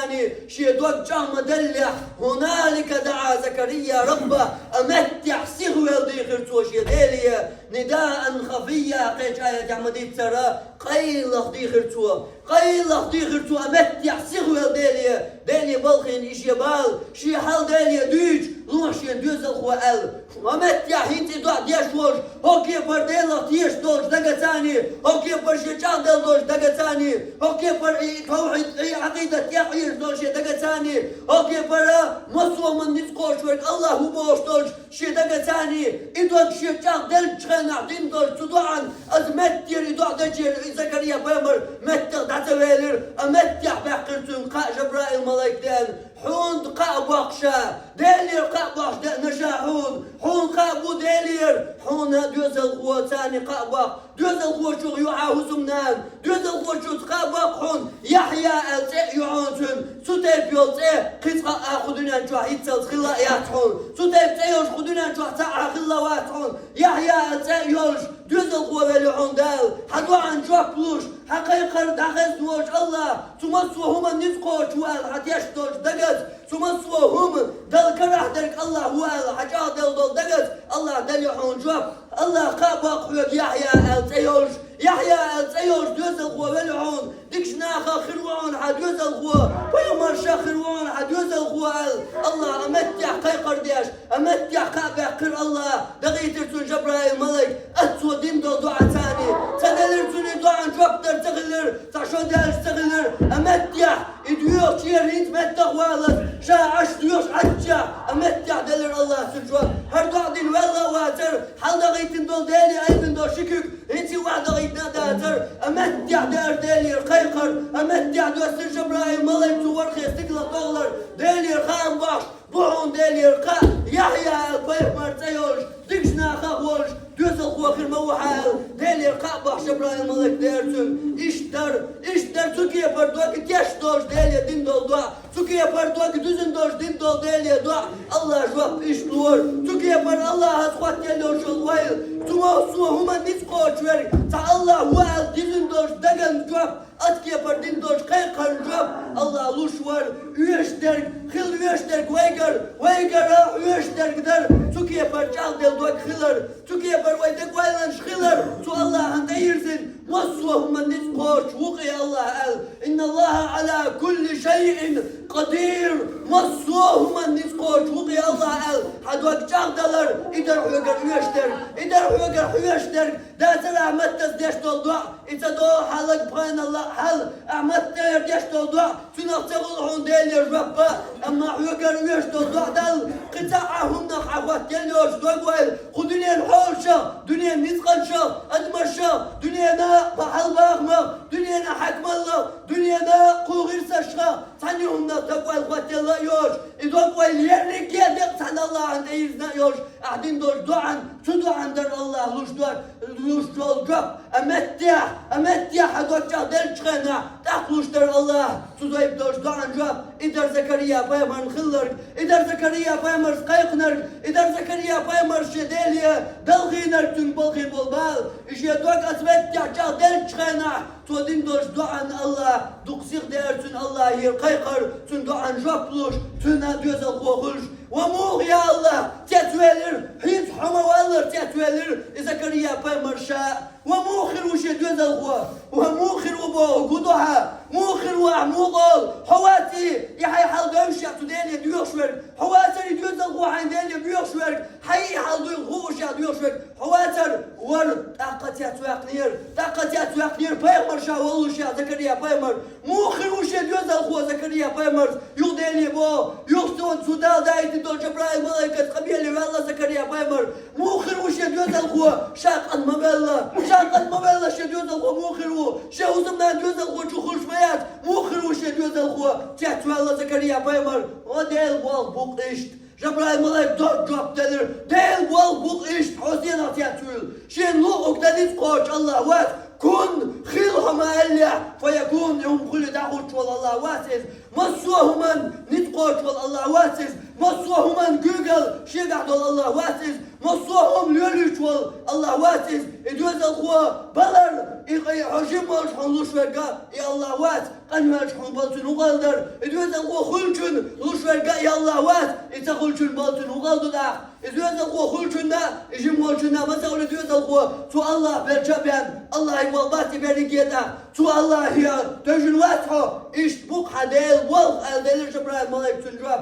шен дог чӀагӀ ма-деллехь, هنالك دعا زكريا ربه, а меттехь сихвелла дийхира цо шен Деле, نداء خفيا, кхечу аятехь ма-дийццара, къайлаха дийхира цо. Къайлаха дийхира цо а меттехь сихвелла Деле, Деле балхийна и шен бала, шен хьал Деле дуьйцуш, лоьху шен доьзалхо аьлла. А меттехь хӀинца и доӀа деш волуш, хӀокху кепара Делах тешаш долчу дагацани, хӀокху кепара шен чӀагӀделла долчу дагацани, хӀокху кепара и тавхьид, и Ӏакъидат тӀехь Ӏийр долу шен дагацани, хӀокху кепара массо а хӀуманна ницкъ кхочуш верг АллахӀ ву бохуш долчу шен дагацани, и дог шен чӀагӀделлачу хенахь дина долчу цу доӀан, аса меттера и доӀа дечера и Закария пайхамар меттах дӀа ца велира, а меттехь баьккхира цуьнга кхаъ Жабраил малайк деана, хьуна кхаъ боккхуш ша, Делера кхаъ боккхуш деана ша хьуна, хьуна кхаъ бу Делера, хьуна доьзалхо царна кхаъ боккху, доьзалхочух ю хьан хӀусамнана, доьзалхочуьнца кхаъ боккху хьуна, Яхьъя аьлла цӀе а ю хьуна цуьнан, цу тайпа йолу цӀе кхин цкъа а кху дуьнен чохь хӀинццалц хилла а яц хьуна, цу тайпа цӀе йолуш кху дуьнен чохь цхьа а хилла вац хьуна, Яхьъя аьлла цӀе а йолуш, доьзалхо велла хьуна Дала, хьан доӀан жоп луш, хьан кхайкхар дӀахезна волчу АллахӀ, цу массо а хӀуманна ницкъ кхочуш ву аьлла хьан тешна долчу дагаза, цу массо а хӀума дала карахь дерг АллахӀ ву аьлла хьан чӀагӀделла долу дагаза, АллахӀ делла хьуна жоп, АллахӀ кхаъ боккху хьоьга Яхьъя аьлла цӀе йолуш, Яхьъя аьлла цӀе йолуш доьзалхо велла хьуна, дикачу нахах хир ву хьуна хьан доьзалхо, пайхамаршах хир ву хьуна хьан доьзалхо аьлла, АллахӀ а меттехь кхайкхар деш, а меттехь кхаъ баьккхира АллахӀ, дагӀийтира цунна Жабраил малайк, аса цо дина долу доӀацани, ца делира цуьнан доӀан жоп дар ца хилира, цхьа шо даьлча ца хилира, а меттехь, и доьхучера хӀинца меттах валаза, ша Ӏаш доьхуш Ӏаччехь, а меттехь делира АллахӀ цуьнан жоп. ХӀара доӀа дина велла а вацара, хьал дагӀийтина долу Деле айбина долу ши куьг, хӀинца и охьадагӀийтина а дацара, а меттехь деара Делера кхайкхар, а меттехь доьссира Жабраил малайк цу ворхӀе стигала тӀехулара, Делера хаам бохьуш, бу хьуна Делера кхаъ, Яхьъя аьлла пайхамар цӀе йолуш, дикачу нахах волуш, доьзалхо хир ма ву хьан аьлла, Делера кхаъ бохьуш Жабраил малайк деара цуьнга. Иштта дара, иштта дара цу кепара дог тешна долуш Деле дина долу доӀа, цу кепара дог дуьзна долуш дина долу Деле доӀа, АллахӀ жоп иштта лора. Цу кепара АллахӀаца хӀоттаелла йолуш йолу ойла, цу массо а хӀуманна ницкъ кхочуш верг цхьа АллахӀ ву аьлла дина долуш даган жоп, аса кепара дина долчу кхайкхарна жоп АллахӀ луш вара, оьшуш дерг, хила оьшуш дерг вайгара, вайгара оьшуш дерг дара, цу кепара чӀагӀделла дог хилар, цу кепара вай дегавайланаш хилар, цу АллахӀан тӀейирзина, массо а хӀуманна ницкъ кхочуш ву-кх и АллахӀ аьлла, إن الله على كل شيء قدير, массо а хӀуманна ницкъ кхочуш ву-кх и АллахӀ аьлла, хьан дог чӀагӀдалар, и дара хьоьгара оьшуш дерг, и дара хьоьгара хьоьшуш дерг, дацара ахьа маттаца деш долу доӀа, и ца догӀу хьалаг пхайналла хьал, ахьа маттера деш долу доӀа, цуьнах ца хуьлу хьуна Делера жоп, амма хьоьгара оьшуш долу доӀа Далла, кхин цхьа а хӀуманах хьан хӀоттаелла йоцуш дог-ойла, кху дуьненан хьолашах, дуьненан ницкъанашах, адамашах, дуьненан хьалабахамах, дуьненан хьаькамаллах, дуьненан кху гӀирсашах, цхьана а хӀуманах дог-ойла хӀоттаелла а йоцуш, и дог-ойла ерриге а декъа цхьана АллахӀан тӀейирзина а йолуш, ахьа дина долчу доӀан, цу доӀан дара АллахӀ луш дог, луш долу жоп, а меттехь, а меттехь хьан дог чӀагӀделлачу хенахь, тӀаккха луш дара АллахӀ цу зайба долчу доӀан жоп, и дара Закария пайхамарна хилларг, и дара Закария пайхамарца кхайкхинарг, и дара Закария пайхамарца шен Деле, Далла Дийнар цуьнан балхийна болу бала, и шен дог оцу меттехь чӀагӀделлачу хенахь, цо дина долчу доӀан Аллах дукха сиха дера цуьнан, Аллахьера кхайкхар, цуьнан доӀан жоп луш, цуьнан доьзалхо хуьлуш. Ва муха, я Аллах, цецвелира, хӀинца хьо ма-валлара цецвелира и Закария-пайхамар ша. Ва муха хир ву шен доьзалхо? Ва муха хир ву боху, гу ду хьан? Муха хир ву ахь, муха олу? Хьо вац и, и хьайн хьал девзаш цу Деле доьхуш верг? Хьо вацара и доьзалхо хьайн Деле доьхуш верг? Хьайн и хьал дуй хууш доьхуш верг? Хьо вацара? Вара, тӀаккха цецваьккхинера, тӀаккха цецваьккхинера пайхамар ша воллушехь, Закария-пайхамар. Муха хир ву шен доьзалхо Закария-пайхамарс? Юха Деле боху, юха цунна цу Дала даийтина долчу Жабраил-малайкаца къамеле ваьлла Закария-пайхамар. Муха хир ву шен доьзалхо? Ша къан ма-велла, ша къан ма-велла шен доьзалхо муха хир ву? Шен хӀусамнана доьзалхо чу хуьлуш ма яц? Муха хир ву шен доьзалхо? Цецваьлла Закария-пайхамар. О, Делан болх бу-кх иштта. Жабраил-малайк доггу жоп делира: Делан болх бу-кх иштта, хьо стенах цецвуьйлу? Шена луъург дан ницкъ кхочуш Аллах вац. Кун, хила хьо ма аьллехь, фаякун, и хӀума хуьлу дӀахӀуттуш волу Аллах вац иза. Массо а хӀуманна ницкъ кхочуш волу Аллах вац иза. Массо а хӀуманна гуьйгалла шегахь долу Аллах вац иза. Массо а хӀума лелуьйтуш волу Аллах вац иза. И доьзалхо балар, и, и хьо жима волуш хьуна луш верг а и Аллах вац. Къанвелча хьуна бала цуьнан хӀун къал дара? И доьзалхо хуьлучунна луш верг а и Аллах вац, и ца хуьлучунна бала цуьнан хӀун къал ду тӀаккха? И доьзалхо хуьлучунна, и жима волчунна, масала, и доьзалхо цу Аллах белча а бен, Аллахье болх бац и берриге а тӀаккха. Цу Аллахье тевжина вац хьо, иштта бу-кх хьан Делан болх, аьлла делира Жабраил-малайка цунна жоп.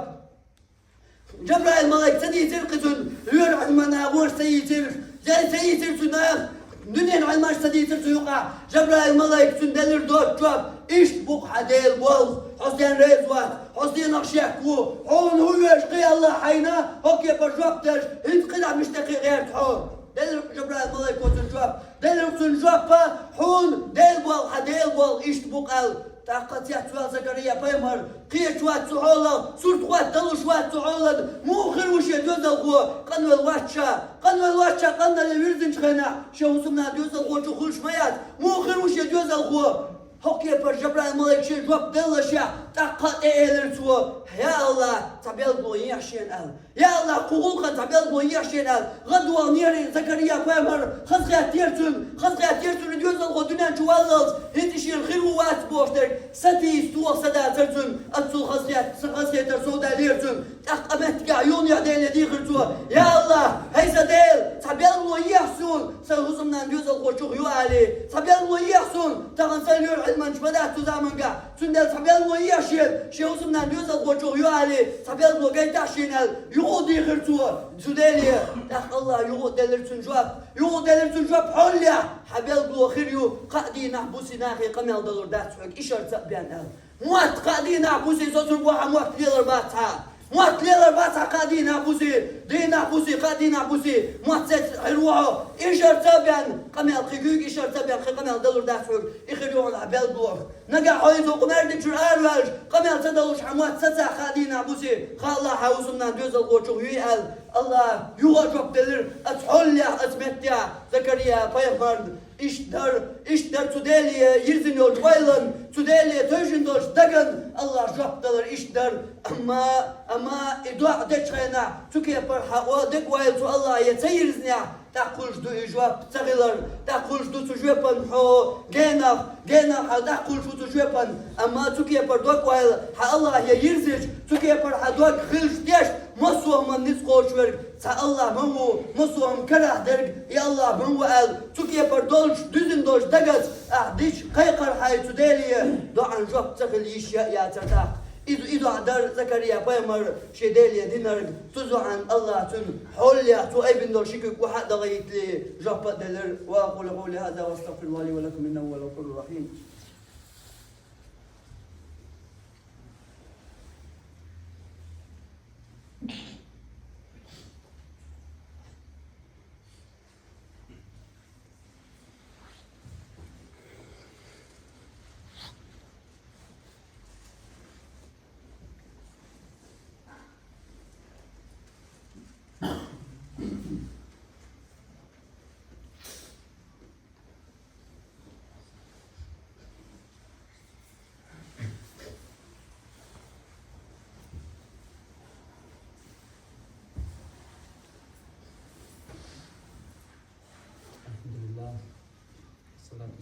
Жабраил-малайка ца дийцира кхин цунна, лоьрийн Ӏилманан агӀор ца йийцира, ца йийцира цунна, дуьненан Ӏилманаш ца дийцира цу юкъахь. Жабраил-малайка цунна делира доггу жоп: иштта бу-кх хьан Делан болх, хьо стенна реза вац, хьо стенах шек ву, хьуна хӀун веш кхиалла хьайна, хӀокху кепара жоп делаш, хӀинца кхидӀа мича тӀе кхин гӀерта хьо? Делира Жабраил-малайко цунна жоп. Делира цунна жоп: хьуна Делан болх, хьан Делан болх иштта бу-кх аьлла. ТӀаккха цецваьлла Закария-пайхамар, кхеташ вац цу хьолах, сурт хӀотта далуш вац цу хьолан. Муха хир ву шен доьзалхо? Къанвелла вац ша, къанвелла вац ша, къанвелла вирзинчу хенахь шен хӀусамнана доьзалхо чу хуьлуш ма яц. Муха хир ву шен доьзалхо? ХӀокху кепара Жабраил-малайка шен жоп деллашехь, тӀаккха а тӀе элира цо: я Аллах, цхьа билгало ехьа шена аьлла. Я Аллах, кху гӀуллакхан цхьа билгало ехьа шена аьлла. ГӀадваханера и Закария-пайхамар, хазахеттера цунна, хазахеттера цунна и доьзалхо дуьнен чу валлалц, хӀинца и шена хир ву вац бохуш дерг. Сатийса тоха са дацара цунна, оццул хазахет-, хазахетар совдалера цунна. ТӀаккха меттигехь юханехьа Деле дийхира цо: я Аллах, хӀай сан Дела, цхьа билгало ехьа суна, сан хӀусамнана доьзалхочух ю алий, цхьа билгало ехьа суна, тахана сан лоьрийн Ӏилманча ма дац цу заманчохь. Цундела цхьа билгало ехьа шена, шен хӀусамнана доьзалхочух ю алий, цхьа билгало гайтахьа шена аьлла, юха а дийхира цо цу Деле. ТӀаккха Аллах юха а делира цунна жоп, юха а делира цунна жоп: хьоллехь, хьан билгало хир ю, кхаа дийнахь-буси нахе къамел далур дац хьоьга, ишарца а бен аьлла. Мотт кхаа дийнахь-буси соцур бу хьан, мотт лелар бац хьан. Мотт лелар бац хьан кхаа дийнахь-буси, дийнахь-буси, кхаа дийнахь-буси, мотт сецна хир ву хьо, ишарца а бен къамел кхин гуьйга, ишарца а бен кхин къамел далур дац хьоьга, и хир ю хьуна хьан билгало. Нагахь хьо иза хӀокху маьждиг чуьра араваьлча, къамел ца далуш хьан мотт сацахь кхаа дийнахь-буси, хаалахь хьан хӀусамнана доьзалхочух юй аьлла, Аллах юха а жоп делира: оцу хьоллехь, оцу меттехь Закария-пайхамарна. Иштта дара, иштта дара цу Деле йирзина йолчу ойлан, цу Деле тевжина долчу даган Аллах жоп далар иштта дара. Амма, амма и доӀа дечу хенахь, цу кепара хьан о дегайойла цу Аллахе ца йирзинехь, тӀаккха хуьлуш ду и жоп ца хилар, тӀаккха хуьлуш ду цу жоьпан хьо генах, генах хьан тӀаккха хуьлуш ву цу жоьпан. Амма цу кепара дог ойла хьан Аллахе йирзича, цу кепара хьан дог хилча деш, массо а хӀуманна ницкъ кхочуш верг цхьа Аллах ма ву, массо а хӀума карахь дерг и Аллах ма ву аьлла, цу кепара долчу дуьзина долчу дагаца ахь дича, кхайкхар хьайн цу Деле, доӀан жоп ца хила йиш яа яцара тӀаккха. Иза и доӀа дара Закария-пайхамар шен Деле динарг, цу доӀан Аллах цуьнан хьоллехь, цо айбина долу ши куьг охьа а дагӀийтале, жоп а делира. وأقول قولي هذا وأستغفر الله لي ولكم إنه هو الغفور الرحيم.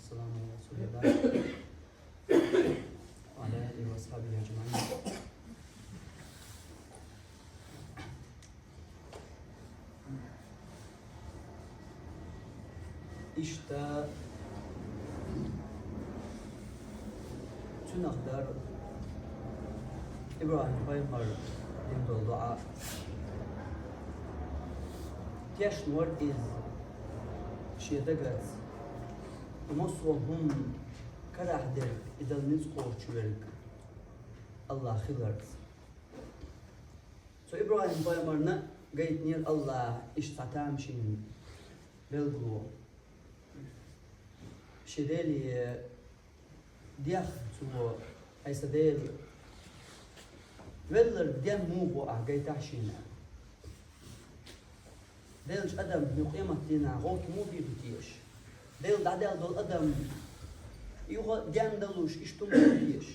والسلام على رسول الله وعلى آله وأصحابه أجمعين. Иштта цунах дар ИбрахӀим пайхамар дина дола дуӀа. Тешнавар из шен дагаца. Массо а хӀума карахь дерг, и Далла ницкъ кхочуш верг АллахӀ хиларца. Цу ИбрахӀим пайхамарна гайтинера АллахӀа иштта цхьа тамашийна белгало. Шен Деле дехар цо: «Хьай сан Дела, велларг ден муха ву ахь, гайтахь шена». Деллачу адам хӀинца къематдийнахь гӀовта муха бийр ду теша? Дела дӀадаьлла долу адам юха а ден далуш, иштта хӀума муха ду теша?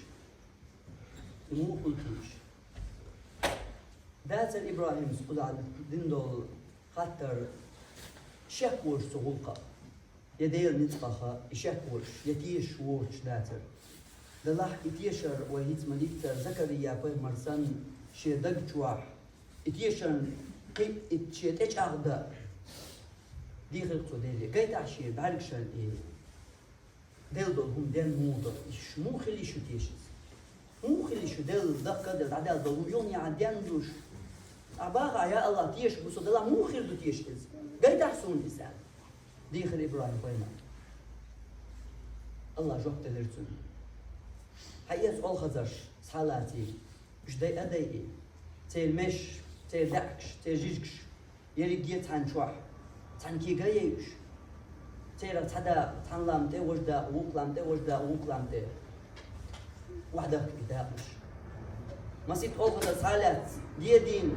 И муха хуьлу теша? Дацара ИбрахӀима кхузахь дина долу хаттар шек волуш цу гӀуллакхах, я Делан ницкъах и шек волуш, я тешаш воцуш дацара. Делахь и тешар вай хӀинца ма дийццара, Закария пайхамар санна шен даг чохь и тешарна кхин а и шен тӀечӀагӀдан дийхира цо Деле. Гайтахь шен бӀаьргашна и делла долу хӀума ден муха ду, уьш муха хила йиш ю теша иза? Муха хила йиш ю Делла дахка а делла, дӀадаьлла долу юханехьа ден луш? Ахь боху, я АллахӀ, тешаш ву со, делахь муха хир ду теша иза? Гайтахь суна иза, аьлла, дийхира ИбрахӀим пайхамар. АллахӀа жоп делира цунна: «Хьаэца олхазарш, схьалаций, уьш дайа а дайий, церан меш, церан даьӀахкаш, церан жижигаш ерриге цхьана чохь, цхьана кега а яй уьш. Церан цхьа дакъа цхьана лам тӀе, важа дакъа вукху лам тӀе, важа дакъа вукху лам тӀе. Охьадахка и дакъаш. Масийтта олхазар схьалаьцна, дедийна,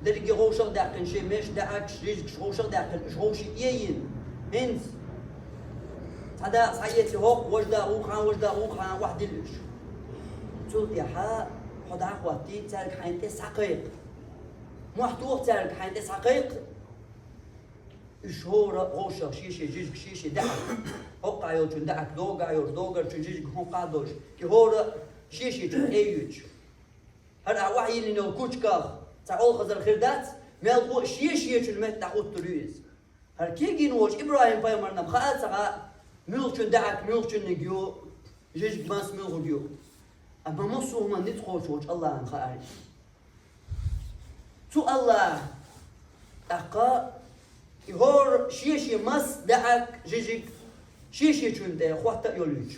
дерриге вовшах а даьккхина, шен меш, даьӀахкаш, жижигаш вовшах а даьккхина, уьш вовшийн эйина. ХӀинца цхьа дакъа схьаэций хӀокху, важа дакъа вукху хьан, важа дакъа вукху хьан, охьадилла уьш. Цул тӀаьхьа хьо дӀа а хӀоттий, цаьрга хьайна тӀе схьакхайкха. Мохь тоха цаьрга хьайна тӀе схьакхайкха». Уьш хӀора а вовшах шен-шен жижиг, шен-шен даьӀахк, хӀокхахь йолчун даьӀахк догахь йолуш, догарчун жижиг хӀокхахь долуш, и хӀора а шен-шен чу тӀейоьдуш. ХӀара ахь охьайиллина йолу кучках цхьа олхазар хир дац, мелхо а шен-шечун метта дӀахӀуттур ю иза. ХӀара кегийна волчу ИбрахӀим пайхамарна хаьа ца хаьа, муьлхачун даьӀахк муьлхачунниг ю, жижиг мас муьлханиг ю. Амма массо а хӀуманна ницкъ кхочуш волчу АллахӀана хаьара иза. Цу АллахӀа тӀаккха и хӀора шен-шен мас, даьӀахк, жижиг шен-шечунна тӀе хӀотта а йолуьйтуш,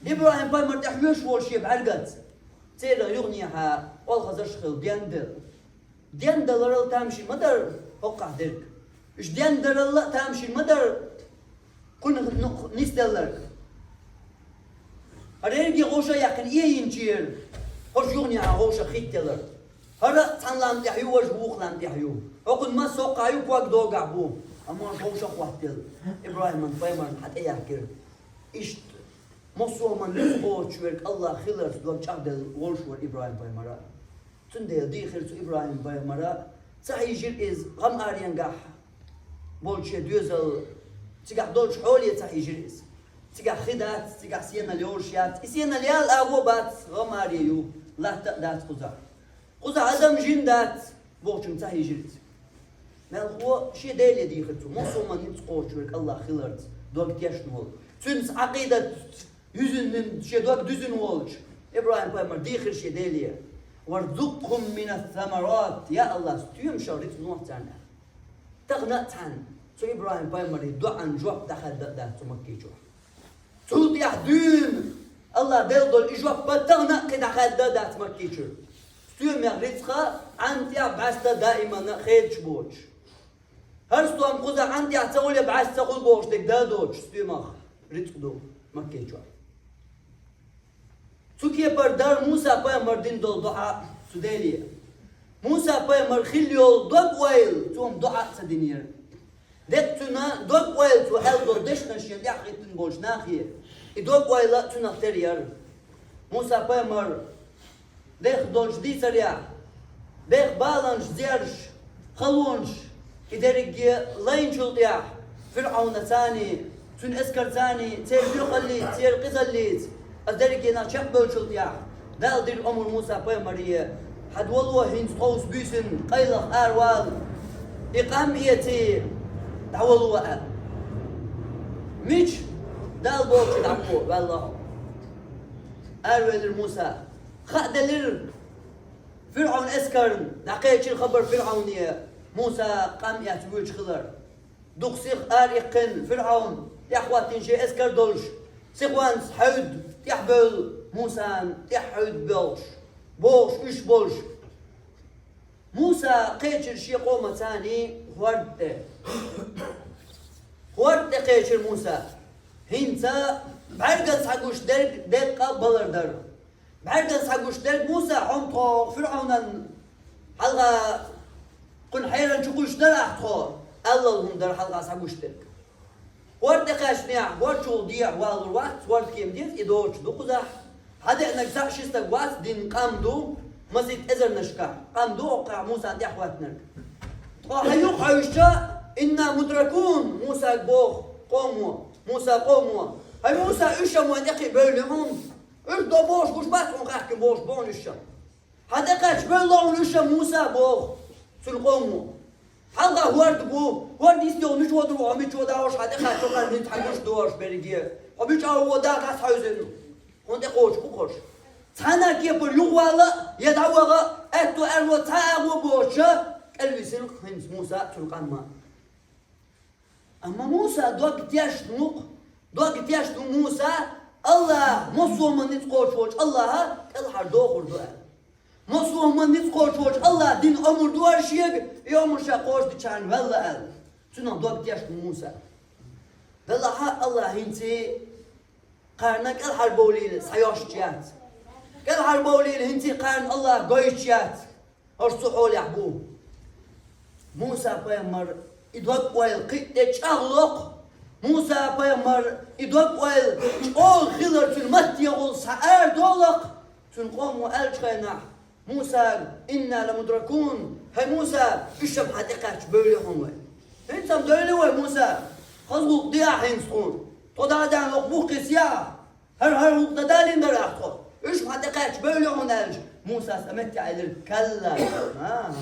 ИбрахӀим пайхамар тӀе хьоьжуш волу шен бӀаьргаца, церан юханехьа олхазарш а хилла, ден делла. Ден даларал тамашийна ма дара хӀокхахь дерг. Уьш ден дарал а тамашийна ма дара кхунах нисделларг. ХӀара ерриге вовшах а яьккхина эйинчера, хӀорш юханехьа вовшах хӀиттаялар. ХӀара а цхьана лам тӀехь ю, важа вукху лам тӀехь ю. ХӀокхуьнан мас хӀокхахь ю, ког догахь бу. Амма хӀорш вовшах а хӀоттаделла, ИбрахӀиман пайхамарна хьатӀеяхкира. Иштта массо а хӀуманна ницкъ кхочуш верг АллахӀ хиларца дог чӀагӀделла волуш вара ИбрахӀим пайхамар а. Цундела дийхира цу ИбрахӀим пайхамара, ца хьийжира иза гӀам-аренгахь болчу шен доьзална, цигахь долчу хьоле ца хьийжира иза. Цигахь хи дац, цигахь сенал йолуш яц, и сенал яла агӀо а бац, гӀам-аре ю, латта а дац кхузахь. Кхузахь адам, жин дац, бохучунна ца хьийжира иза. Мелхо шен Деле дийхира цо, массо а хӀуманна ницкъ кхочуш верг АллахӀ хиларца дог тешна волу, цуьнца Ӏакъидат юьзна, шен дог дуьзна волчу ИбрахӀим пайхамар дийхира шен Деле: «وارزقهم من الثمرات», я АллахӀ, стоьмашах рицкъ нох царна. Тахана а цхьаьна цу ИбрахӀим пайхамаран доӀан жоп дӀахаьдда а дац цу Макки чохь. Цул тӀаьхьа дуьйна АллахӀа делла долу и жоп тахана а кхин дӀахаьдда а дац Макки чуьра. Стоьмех рицкъа Ӏан тӀехь бӀаьста даимана хедаш боцуш. ХӀара стом кхузахь Ӏан тӀехь ца хуьлий, бӀаьста ца хуьлу бохуш дерг да доцуш, стоьмах рицкъ ду Макки чохь. Цу кепара дара Муса пайхамар дина долу доӀа цу Деле. Муса пайхамар хилла йолу дог-ойла цо доӀа а ца динера. Деккъа цуьнан дог-ойла цо аьлла долу дешнаш шен тӀехь хӀиттина болчу нахе, и дог-ойла а цуьнах тера яра. Муса пайхамар дехна долчу дийцарехь, бех баланаш, зераш, халонаш, и дерриге лайначул тӀехь, ФирӀавна царний, Цуьнан эскарца, церан боьхаллица, церан къизаллица, ас дерриге нах чекхбевллачул тӀехьа, Дала дира омра Муса пайхамаре: хьан дола хӀинца тховса буьйсанна къайлаха аравала, и къам эций, дӀавала аьлла. Мича? Дала бохучу дӀаваьлла хьо. Аравелира Муса. Хаа делира ФирӀавн эскарна, дӀакхечира хабар ФирӀавне Муса къам эцна воьдуш хилар. Дукха сиха ара иккхина ФирӀавн тӀаьхьахӀоттийна шен эскар долуш, сихонца хьаьвда тӀаьхьабевлла Мусана тӀаьхьа хьаьвда бохуш, бохуш уьш болуш. Муса кхечира шен къомаца хӀорда тӀе. ХӀорда тӀе кхечира Муса. ХӀинца бӀаьргана схьагуш дерг деккъа балар дара. БӀаьргана схьагуш дерг Муса, хьо-м тхо ФирӀавнан хьалха, кхуьнан хьеран чу кхуьйсуш дара ахь тхо, аллал хӀума дара хьалха схьагуш дерг. ХӀорда тӀе кхаьчнехь, хӀорда чухула дехьа валур вац, хӀорда кема деза, и доцуш ду кхузахь. Хьан деанарг цхьаъ ши стаг вац, дин къам ду, масийтта эзарнашкахь къам ду, оккхахь Мусан тӀаьхьахӀоьттинарг. Ткъа хьан юха хьаьвсича, «Инна мудракун», Мусага боху къомо, Муса къомо: «ХӀай Муса, уьш-м вайн тӀекхиа бевлла хьуна. Уьш до бохуш гуш бац хьуна, хаьхкина бохуш бу хьуна уьш-м. Хьан тӀекхаьчча бевлла хьуна уьш-м, Муса», боху цуьнан къомо. Хьалха хӀорда бу, хӀорда йисте йолу мича воьду хьо, мича воьду хьуна, хьан тӀекхаьчча хӀинца хьан гуш дош берриге. Хьо мичахь воьду дӀа схьаьвзина. Хьуна тӀекхочуш бу хӀорш. Цхьана а кепара юхавала а, я дӀаваха а, аьтто аьрру цхьа а агӀо боцуша, кӀелвисина хӀинца Муса а, цуьнан къам а. Амма Муса дог тешна ву-кх, дог тешна ву Муса, Аллахь, массо а хӀуманна ницкъ кхочуш волчу Аллахьа кӀелхьардохур ду аьлла. Массо а хӀуманна ницкъ кхочуш волчу Аллахьа дина омра ду аьлла шега, и омра ша кхочушдичарна ваьлла аьлла. Цунах дог тешна ву Муса. Делахь а Аллахь хӀинца кхарна кӀелхьарбовлийла схьайоьшуш яц. КӀелхьарбовлийла хӀинца кхарна Аллахь гойтуш яц. ХӀорш цу хьолехь бу. Муса-пайхамар и дог-ойла кхин а тӀе чӀагӀло-кх. Муса-пайхамар и дог-ойла чӀогӀа хилар цуьнан маттехула схьа арадолу-кх. Цуьнан къомо аьллачу хенахь Мусага: «Инна ламудракун». «ХӀай Муса, уьш-м хьан тӀекхаьчча бевлла хьуна вай. ХӀинца-м девлла вай, Муса. Хаза гӀуллакх де ахь хӀинца тхуна. Тхо дӀа а даьхна, хӀокху буххе сехьа. ХӀара-хӀара гӀуллакх дан далийна дара ахь тхо. Уьш-м хьан тӀекхаьчча бевлла хьуна», аьлча, Мусас а меттехь элира: «Калла». А,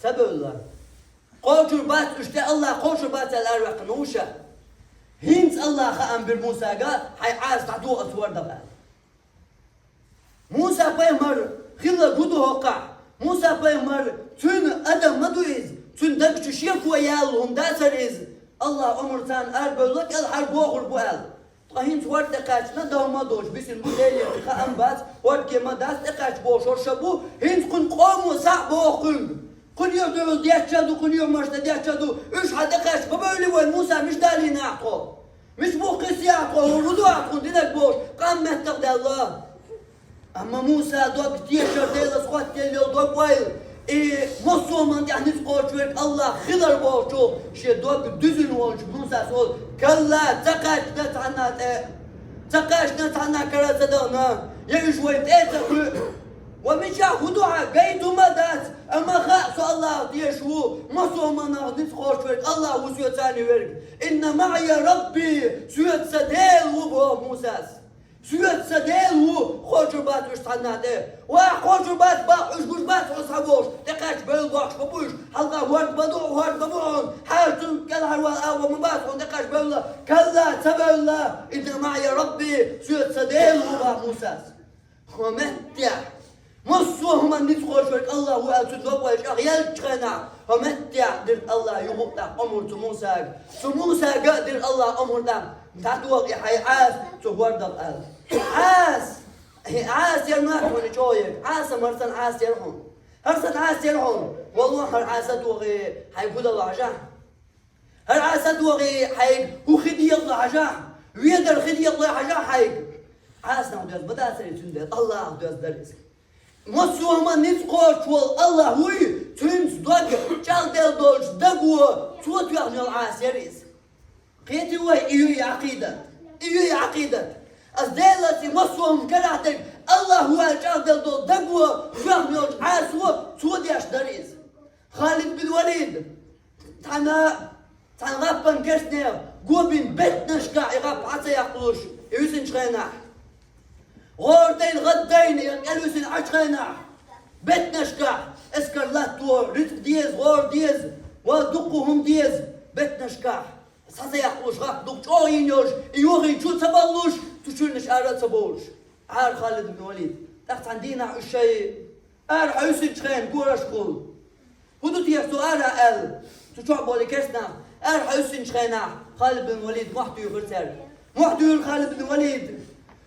ца бевлла. Кхочур бац уьш тӀе, Аллахь кхочур бац аьлла араваьккхина ву ша. ХӀинца Аллахьа хаам бира Мусага: «Хьайн Ӏаса дӀадо оцу хӀордах», аьлла. Муса-пайхамар хилла гу ду хӀокхахь. Муса-пайхамар, цуьнан адам ма ду иза, цуьнан даг чу шеко яьлла хӀума дацара иза. Аллахь омра царна арабевлла, кӀелхьарбохур бу аьлла. Ткъа хӀинца хӀорда тӀекхаьчна, дов ма доцуш, бисина бу, Делера хаам бац, хӀорда кема дац, тӀекхаьчча бохуш хӀорш а бу, хӀинца кхуьнан къомо схьа а боху кхуьнга. Кхуьнан юьхь дуьхьал детташ а ду, кхуьнан юьхь мартан детташ а ду. Уьш хьан тӀекхаьчча ма бевлла вай, Муса, мича далийна ахь тхо? Мича буххе сехьа тхо, хӀун ду ахь тхуна динарг бохуш, къам меттах даьлла. Амма Муса дог тешар, Делаца хӀоттаелла йолу дог-ойла, и массо а хӀуманна тӀехь ницкъ кхочуш верг Аллахь хилар бохучу шен дог дуьзина волчу Мусас олу: «Калла, ца кхаьчна цхьанна а тӀе, ца кхаьчна цхьанна а кара ца дахана, я уьш вайна тӀе а ца кхуьу». «Ва мичахь, хӀун ду хьан, гайта хӀума а дац, амма хаьа со Аллахьах тешаш ву, массо а хӀуманах ницкъ кхочуш верг Аллахь ву соьца цхьаьна верг. Инна маӀия Рабби, соьца сан Дела ву», боху Мусас. «Соьца сан Дела ву, кхочур бац уьш цхьанна а тӀе. Ва ахь кхочур бац боху, уьш гуш бац хьо схьа бохуш, тӀекхаьчча бевлла бохуш ма бу уьш, хьалха хӀорд ма ду, хӀорд ма бу хьуна, хьаьжча цунна кӀелхьарвала агӀо ма бац хьуна, тӀекхаьчча бевлла. Калла, ца бевлла, инна маӀия Рабби, соьца сан Дела ву», боху Мусас. ХӀокху меттехь массо а хӀуманна ницкъ кхочуш верг Аллахь ву аьлла, цуьнан дог-ойла чӀагӀъеллачу хенахь, хӀокху меттехь дира Аллахь юха а тӀаккха омра цу Мусага. Цу Мусага а дира Аллахь омра тӀаккха: «ДӀадоха и хьайн Ӏаса цу хӀордах», аьлла. Ӏаса! И Ӏаса яра ма хьуна чӀогӀа ерг. Ӏаса-м хӀара санна Ӏаса яра хьуна. ХӀара санна Ӏаса яра хьуна. Валлахь, хӀара Ӏаса а дохий, хьайга хӀун дала хьажахь? ХӀара Ӏаса а дохий, хьайга хӀун хи декъало хьажахь? Ведар хи декъало хьажахь хьайга? Ӏасанах доьзна ма дацара иза, цундела Аллахьах доьзна дара иза. Массо а хӀуманна ницкъ кхочуш волу Аллахь вуй, цуьнца дог чӀагӀделла долчу даго, цо тоьхна йолу Ӏаса яра иза. Кхетий вай, и ю и Ӏакъидат? И ю и Ӏакъидат? Ас Делаца и массо а хӀума карахь дерг Аллахь ву аьлла чӀагӀделла долу даго, тоьхна йолчу Ӏасо, цо деш дара иза. Халид бин Валид, цхьана Цхьан гӀаппан керстнех гобин беттанашкахь и гӀап Ӏа ца яккхалуш, и висинчу хенахь. ГӀора дайна, гӀаддайна, и кӀел висина Ӏачу хенахь. Беттанашкахь, эскар латто, рицкъ деза, гӀора деза, ва дуккха хӀума деза, беттанашкахь. Схьа ца яккхалуш гӀап дукха чӀогӀа йина йолуш, и йохийна чу ца баллуш, цу чуьрнаш ара а ца бовлуш. Ӏара Халид бин Валид. ТӀаккха цхьана дийнахь уьш шайн ара хьаьвсинчу хенахь корашкахула. ХӀун ду теша цо ара аьлла? Цу чохь болу керстнах ара хьаьвсинчу хенахь Халид бин Валид мохь туьйхира цаьрга. Мохь туьйхира Халид бин Валид.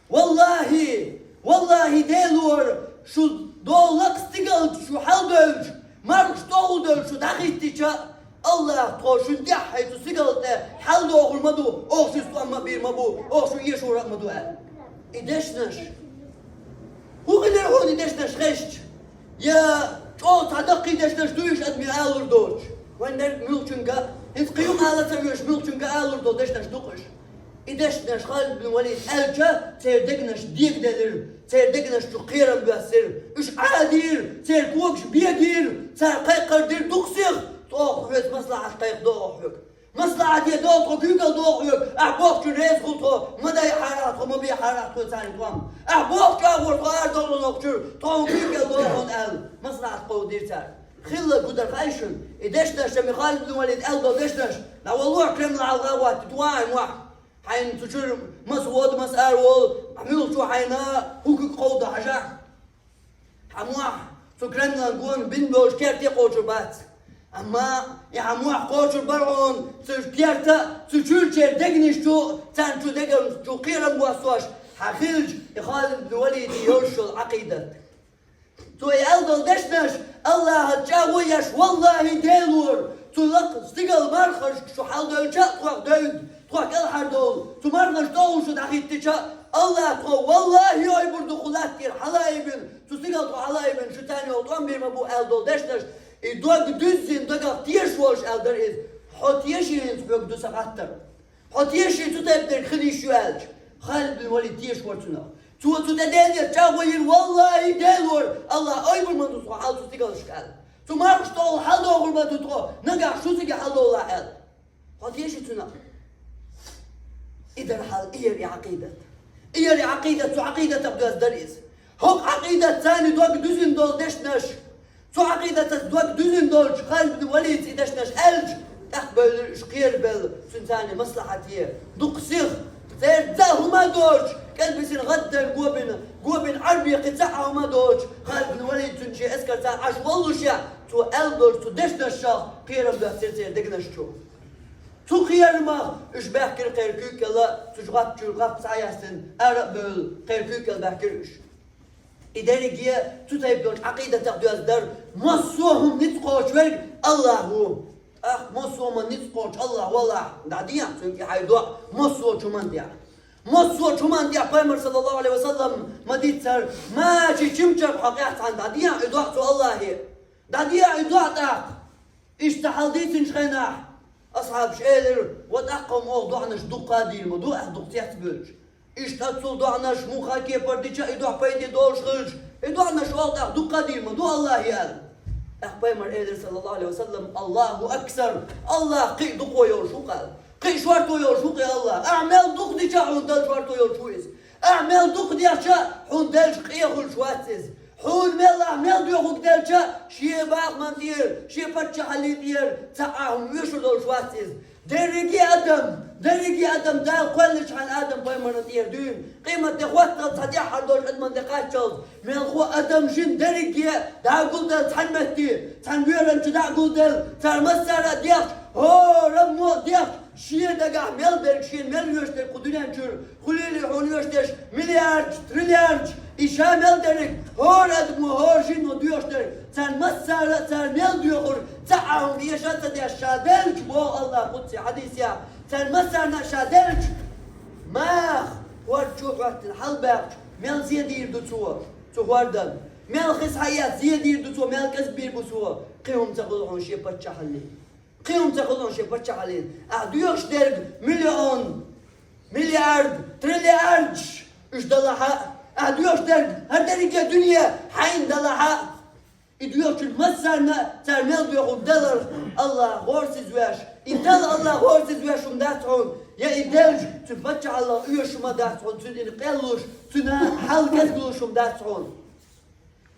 Валлахи, валлахи, Делора, шу долу лакха стигалта шу хьалдевлча, мархаш тӀехула девлча шу дӀахӀиттича, Аллах тхо шуна тӀаьххье цу стигала тӀе хьалдохур ма ду, оха шуьца тӀом ма бийр ма бу, оха шу эшур а ма ду аьлла. И дешнаш. ХӀун хилира хьуна и дешнаш хезча? Я чӀогӀа цхьа даккхий дешнаш дуй уьш адамийн алур доцуш? Вайн дерг муьлхачуьнга а, хӀинца кхин юкъа ала ца вуьйш, муьлхачуьнга а алур долу дешнаш ду-кх уьш. И дешнаш Халид бин Валид аьлча, церан дегнаш дегаделира, церан дегнаш чу кхерам боьссира. Уьш Ӏадийра, церан когаш бегийра, цара кхайкхар дира дукха сиха, тхо хьоьца маслахьат кхайкхадо оха хьоьга. МаслахьатӀе догӀу тхо, куьйгалла догӀу хьоьга, ахь бохучун реза хуьлу тхо, ма дайхьара ахь тхо, ма бехьара ахь тхо царна тӀом. Ахь бохучу агӀор тхо арадовлу нохчуьра, тхо хьуна куьйгалла догӀу хьуна аьлла, маслахьат кховдийра цара. Хилла гудар хаьий шуна, и дешнаш шами Халид бин Валид аьлла долу дешнаш, дӀавалло ахь Кремлан хьалха а гӀоттий, ту ван хьайн мохь. Хьайна цу чуьра маса воду, маса ара волу, муьлхачо хьайна хӀун куьг кховдо хьажахь. Хьан мохь цу Кремлан гонах бина болуш керте кхочур бац. Амма и хьан мохь кхочур бара хьуна цу керта, цу чуьрачеран дегнаш чу, царна чу дегнаш чу кхерам боссош хьан хилча, и Халид бин Валиде йолуш йолу Ӏакъидат. Цо и аьлла долу дешнаш Аллахьан чӀагӀо еш, валлахьи, Делора, цу лакха стигала мархашка шу хьалдевлча а тхох девдда, тхох кӀелхьардовла, цу мархашна тӀехула шу дӀахӀиттича а, Аллахь тхо, валлахьи, ойбур ду кху латта тӀера хьалаайбина, цу стигала тхо хьалаайбина, шу царна йолу тӀом бийр ма бу аьлла долу дешнаш, и дог дуьззина дагах тешаш волуш аьлла дара иза. Хьо теший хӀинца хьоьга ду сан хаттар? Хьо теший цу тайпа дерг хила йиш ю аьлча? Халид бин Валид тешаш вара цунах. Цо цу тӀе Делера чӀагӀо йира, валлахьи, Делора, Аллахь ойбур ма ду тхо хьал цу стигалшка аьлла. Цу мархашна тӀехула хьалдохур ма ду тхо, нагахь шу цига хьалдовлахь аьлла. Хьо теший цунах? И дара хьал, и яра и Ӏакъидат. И яра и Ӏакъидат, цу Ӏакъидатах доьзна дара иза. ХӀокху Ӏакъидатца царна дог дуьзина долу дешнаш, цу Ӏакъидатца дог дуьзина долчу Халид бин Валида и дешнаш аьлча, тӀаккха бевлира уьш кхерабелла, цуьнан царна маслахьате. Дукха сиха, церан цхьа хӀума а доцуш, кӀелбисина гӀаддайна гобина, гобина Ӏарбе кхин цхьа а хӀума а доцуш, Халид бин Валид цуьнан шен эскарца Ӏаш воллушехь, цо аьлла долчу цу дешнашах кхерам боьссира церан дегнаш чу. Цу кхерамах уьш баьхкира кхеран куьйга кӀела, цу чу гӀап чуьра гӀап схьаяьстина, ара а бевлла, кхеран куьйга кӀела баьхкира уьш. И дерриге цу тайпа долчу Ӏакъидатах доьзна дара, массо а хӀума ницкъ кхочуш верг Аллахь ву. ТӀаккха массо а хӀума ницкъ кхочу Аллахь валахь, дӀадехьа цуьнга и хьайн доӀа, массо а хӀуманна тӀехь. Массо а хӀуманна тӀехь Пайхамар, саллаллаху Ӏалайхи ва саллам, ма-дийццара, мачи чимчарх хьо къехь цхьаьна дӀадехьа и доӀа цу Аллахье. ДӀадехьа и доӀа тӀаккха. Иштта хьал дийцинчу хенахь, асхьабаш элира: «Ва тӀаккха-м оха доӀанаш дуккха а дийр ма ду, ахь дукха цецбевлча». Иштта цул доӀанаш муха кепара дича а, и доӀа пайде долуш хилча, и доӀанаш оха тӀаккха дуккха а дийр ма ду Аллахье аьлла. ТӀаккха Пайхамар элира, саллаллаху Ӏалайхи ва саллам: «Аллаху аксар, Аллахь кхин а дукха йолуш ву-кх», аьлла. Кхин а шорто йолуш ву-кх и Аллахь. Ахь мел дукха дича а хьуна Далла шорто йолуш ву иза. Ахь мел дукха дича а хьуна Далла къен хуьлуш вац иза. Хьуна мел ахь мел доьхург делча, шен бахаман тӀера, шен паччахьаллин тӀера цхьа а хӀума оьшур долуш вац иза. Дерриге а адам, дерриге а адам Дала кхоьллинчхьана Адам-пайхамарна тӀера дуьйна, къематде хӀотталц цхьа тӀаьххьара долчу адаман тӀе кхаччалц, мелхо а, адам а, жин а дерриге а дӀа а гулделла цхьана метте, цхьана воьранна чу дӀа а гулделла, цара массара а дехча, хӀораммо а дехча, шен дагахь мел дерг, шена мел оьшуш дерг кху дуьнен чуьра, хуьлийла хьуна оьшуш дерш миллиардаш, триллиардаш, и ша мел дерг, хӀора адамо, хӀора жино доьхуш дерг, царна массара а цара мел доьхург цхьа а хӀума эша а ца деш, ша делча, боху Аллахь кхузза хьадисехь, царна массарна а ша делча, маха хӀорда чу а хӀоьттина хьалабаьккхича, мел зе дийр ду цо цу хӀордан, мел хи схьаэцна зе дийр ду цо, мел кӀезиг бийр бу цо, кхин хӀума ца хуьлу хьуна шен паччахьаллин. Кхин хӀума ца хуьлу шен паччахьаллин. Ахь доьхуш дерг миллион, миллиард, триллиардаш, уьш далахь а. Ахь доьхуш дерг хӀара дерриге дуьне хьайна далахь а. И доьхучун массарна а цара мел доьху даларх Аллах гӀорасизвеш, и дала Аллах гӀорасизвеш хӀума дац хьуна, я и делча цу паччахьаллах оьшуш хӀума дац хьуна, цуьнан къеллуш, цуьнан хьал кӀезиглуш хӀума дац хьуна.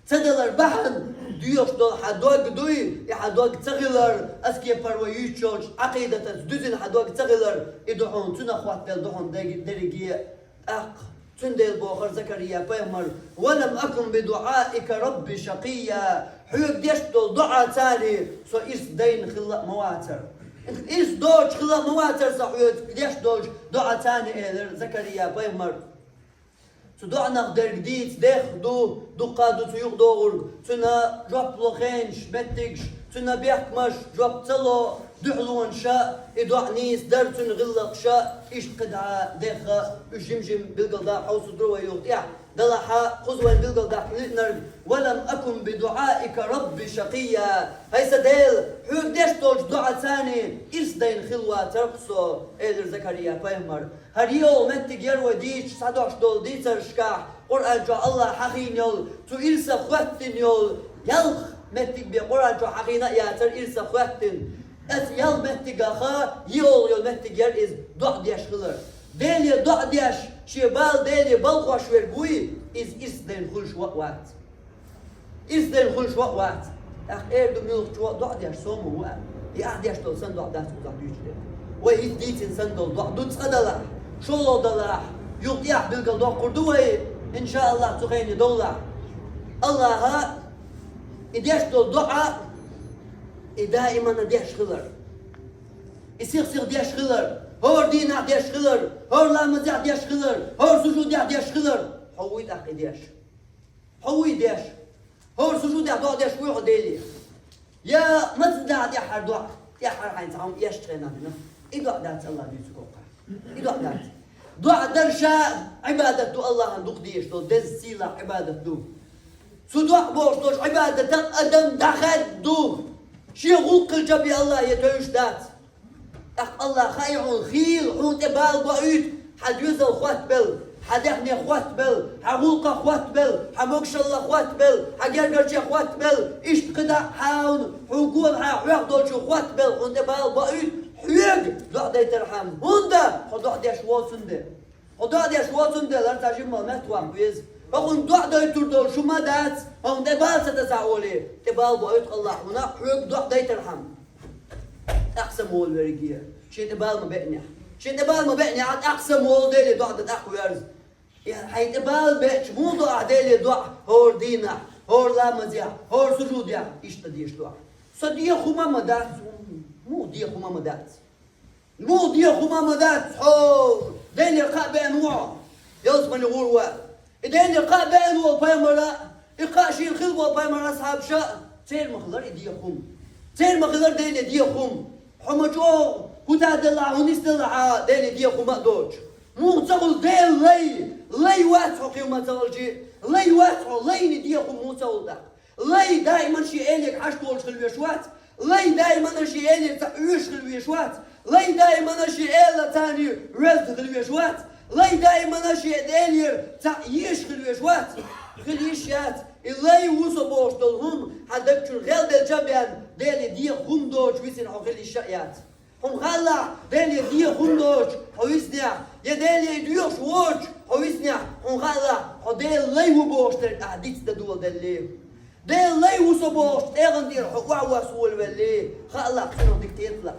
Ца далар бахьана доьхуш долу хьан дог дуй, и хьан дог ца хилар, аскепар вай юьйцуш йолчу Ӏакъидатаца дуьзина хьан дог ца хилар, и ду хьуна, цунах хӀоттаделла ду хьуна дерриге. ТӀаккха цундела бохура Закария пайхамар: «Ва лам акун би дуӀаика рабби шакъия». Хьоьга деш долу доӀа царий со ирс дайна хилла а ма вацара. Ирс доцуш хилла а ма вацара со хьоьга деш долчу доӀа царий, элира Закария пайхамар. Цу доӀанах дерг дийца дехха ду, дуккха а ду цу юкъа догӀург, цуьнан жоп ло хенаш, меттигаш, цуьнан бехкамаш, жоп ца ло, дуьхьалонаш а, и доӀа нийса дара цуьнан гӀиллакхаш а, иштта кхидӀа дехха, уьш жим-жим билгалдаккха хьовсур ду вай юха тӀехь. Делахь а кхуза вайн билгалдаккха лиънарг: «Ва лам акун би дуӀаика рабби шакъия». ХӀай сан Дела, хьоьга деш долчу доӀа царий ирс дайна хилла вацара-кх со, элира Закария пайхамар. ХӀара йоьалгӀа меттиг яра вай дийцича схьадош долу дийцаршкахь, Къуръан чохь Аллах хьахийна йолу, цу ирсах хӀоьттина йолу, ялх меттиг бен Къуръан чохь хьахийна а яцара ирсах хӀоьттина. Оцу ялх меттигах йоьалгӀа йолу меттиг яра иза, доӀа деш хилар. Деле доӀа деш, шен бала Деле балхош верг вуй, иза ирс дайна хуьлуш ван а вац. Ирс дайна хуьлуш ван а вац. ТӀаккха эр ду муьлххачо а доӀа деш сов ма ву аьлла. И ахь деш долу санна доӀа дац кхузахь дуьйцуш дерг. Вай хӀинца дийцина санна долу доӀа ду цкъа далахь, шолгӀа далахь, юха тӀехь билгалдоккхур ду вай, иншааллах, цу хенахь довлахь. Аллаха и деш долу доӀа, и даимана деш хилар. И сих-сиха деш хилар. ХӀора дийнахь деш хилар. ХӀора ламазехь деш хилар. ХӀора сужудехь деш хилар. Хьо вуй тӀаккха и деш? Хьо вуй деш? ХӀора сужудехь доӀа деш вуй хьо Деле? Я маца дахьа тӀаьххьара доӀа, тӀаьххьара хьайна цхьа хӀума эшначу хенахь дина? И доӀа дац Аллах дуьйцург хӀокху. И доӀа дац. ДоӀа дар ша Ӏибадат ду, Аллахьан дукха дезаш долу деза сийлахь Ӏибадат ду. Цу доӀа бохуш долчу Ӏибадатах адам дӀахаьдда ду. Шен гӀуллакх хилча бен Аллахе тевжаш дац. ТӀаккха Аллах хаьий хьуна, хийла хьуна тӀе бала боуьйту, хьан доьзал хоттабелла, хьан даьхни хоттабелла, хьан гӀуллакх хоттабелла, хьан могушалла хоттабелла, хьан гергарчех хоттабелла, иштта кхидӀа а хьан, хьуна гонахьа хьоьх долчух хоттабелла, хьуна тӀе бала боуьйту, хьоьга доӀа дайтархьама. ХӀунда хьо доӀа деш воцун де. Хьо доӀа деш воцун де, лар цхьа жимма меттахваккха веза. ХӀокхунна доӀа дойтур долуш хӀума дац, хьуна тӀе бала ца тасахь олий, тӀе бала боуьйту Аллах хьуна, хьоьга доӀа дайтархьама. ТӀаккха самаволавергья, шен тӀе бала ма беънехь. Шен тӀе бала ма беънехь, тӀаккха самаволу, Деле доӀа дан тӀаккха верза. Я, хьайн тӀе бала беъча, муха до ахь Деле доӀа хӀора дийнахь, хӀора ламазехь, хӀора сужудехь, иштта деш доӀа? Со дехар хӀума ма дац, муха дехар хӀума ма дац? Муха дехар хӀума ма дац хьо, Делера кхаъ беана ву хьо, ялсамане гӀур ву. И Делера кхаъ беана волу пайхамара, и кхаъ шена хилла болу пайхамаран асхьабаша, церан ма хилара и дехар хӀума. Церан ма хилара Деле дехар хӀума. Хьо ма чӀогӀа хӀуттаделлахь, хӀун нисделлахь а Деле дехар хӀума а доцуш. Муха ца хуьлу Делан лай? Лай вац хьо кхин хӀума ца хилча, лай вац хьо, лайна дехар хӀума муха ца хуьлу тӀаккха? Лай даиман шен элега хьашт волуш хила веш вац. Лай даиман шен элера цхьаъ оьшуш хила веш вац. Лай даиман шен эла царна везна хила веш вац. Лай даиман шен элера цхьаъ езаш хила веш вац. Хила йиш яц. И лай ву со бохуш долу хӀума хьан даг чуьра гӀелделча а бен, Деле дехар хӀума доцуш висина хьо хила йиш а яц. Хьуна хаалахь, Деле дехар хӀума доцуш хьо виснехь, я Деле доьхуш воцуш хьо виснехь, хьуна хаалахь, хьо Делан лай ву бохуш дерг ахь дицдан доладеллий. Делан лай ву со бохуш тӀегӀан тӀера хьо охьавосса волавеллий, хаалахь, цунах дика кхеталахь.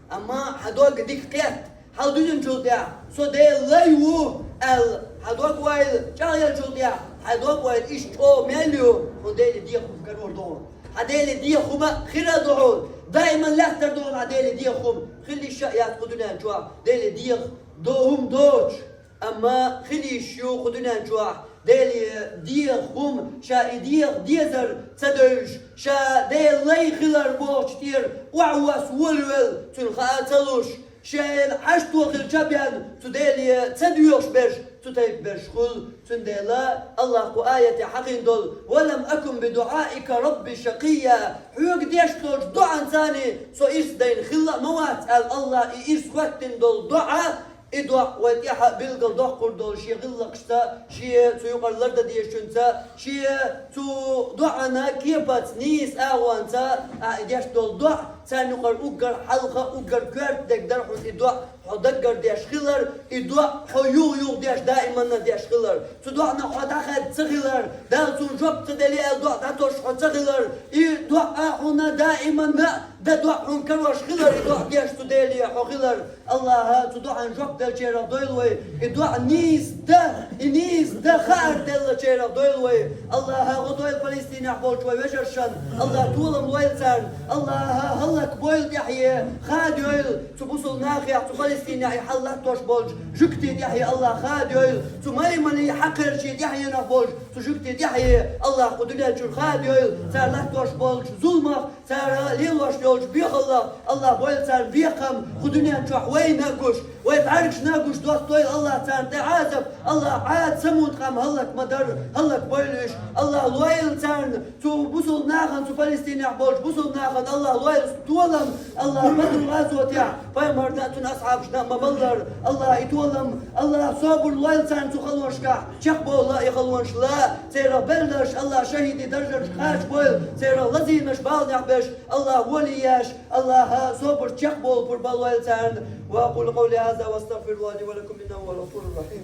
Амма хьан дог дика кхетта, хьал дуьзначул тӀехь, со Делан лай ву аьлла, хьан дог ойла чӀагӀъеллачул тӀехь, хьан дог ойла иштта чӀогӀа мел ю, хьуна Деле дехар хӀума карор ду хьуна. Хьан Деле дехар хӀума хир а ду хьуна, даиман лаьттар ду хьуна хьан Деле дехар хӀума. Хила йиш а яц кху дуьнен чохь Деле дехар до хӀума доцуш, амма хила йиш ю кху дуьнен чохь Деле дехар хӀума, ша и дехар дезар ца девзаш, ша Делан лай хилар бохучу тӀера охьавосса волавелла, цуьнан хаа ца луш, шайна хьашто хилча а бен, цу Деле ца доьхуш берш, цу тайпа берш хуьлу. Цундела Аллах кху аятехь хьахийна долу: «Ва лам акун би дуӀаика рабби шакъия». Хьоьга деш долчу доӀанца со ирс дайна хилла а ма вац аьлла, Аллах и ирс хӀоьттина долу доӀа, И доӀа вай тӀехьа билгал доккхур долу шен гӀиллакхашца, шен цу юкъара лардан дезачуьнца, шен цу доӀана кепаца нийса агӀонца ахьа и деш долу доӀа, царна юкъара уггар хьалха, уггар коьрта дерг дара хьуна и доӀа хьо даггара деш хилар, и доӀа хьо юха-юха деш, даиманна деш хилар. Цу доӀанах хьо дӀахаьдда ца хилар, Дала цунна жоп ца деле аьлла доӀа дӀатосуш хьо ца хилар, и доӀа хьуна даиманна а дан доӀа хьуна карош хилар, и доӀа деш цу Деле хьо хилар. АллахӀа цу доӀан жоп деллачарах дойла вай, и доӀа нийса дан, и нийса дан хаар деллачарах дойла вай. АллахӀа гӀо дойла Палестинехь болчу вай вежаршна, АллахӀа толам лойла царна, АллахӀа хӀаллакбойла тӀаьхье, хадайойла цу бусулба нахехь, цу Палестинехь и хьал латтош болчу жуьгтийн тӀаьхье АллахӀа хадайойла, цу майманийн хьакхерчийн тӀаьхьенах болчу цу жуьгтийн тӀаьхье АллахӀа кху дуьнен чуьра хадайойла, цара латтош болчу зуламах, цара лелош йолчу бехаллах АллахӀа бойла царна бекхам, кху дуьнен чохь вайна а гуш, вай бӀаьргашна а гуш доттадойла АллахӀа царна тӀе Ӏазап, АллахӀа Ӏад самунтакъам хӀаллак ма дарра, хӀаллакбойла уьш, АллахӀа лойла царна, цу бусулба нахана, цу Палестинехь болчу бусулба нахана АллахӀа лойла толам, АллахӀа Бадрул гӀазотехь пайхамарна а, цуьнан асхьабашна а ма-баллара, АллахӀа и толам, АллахӀа собар лойла царна цу халонашкахь, чекхбовла и халонаш ла, церан белларш АллахӀа шахӀидийн даржанашка кхачабойла, церан лазийнаш баланехь беш, АллахӀа вали еш, АллахӀа собар чекхбовла пурба лойла царна. وأقول قولي هذا وأستغفر الله لي ولكم إنه هو الغفور الرحيم.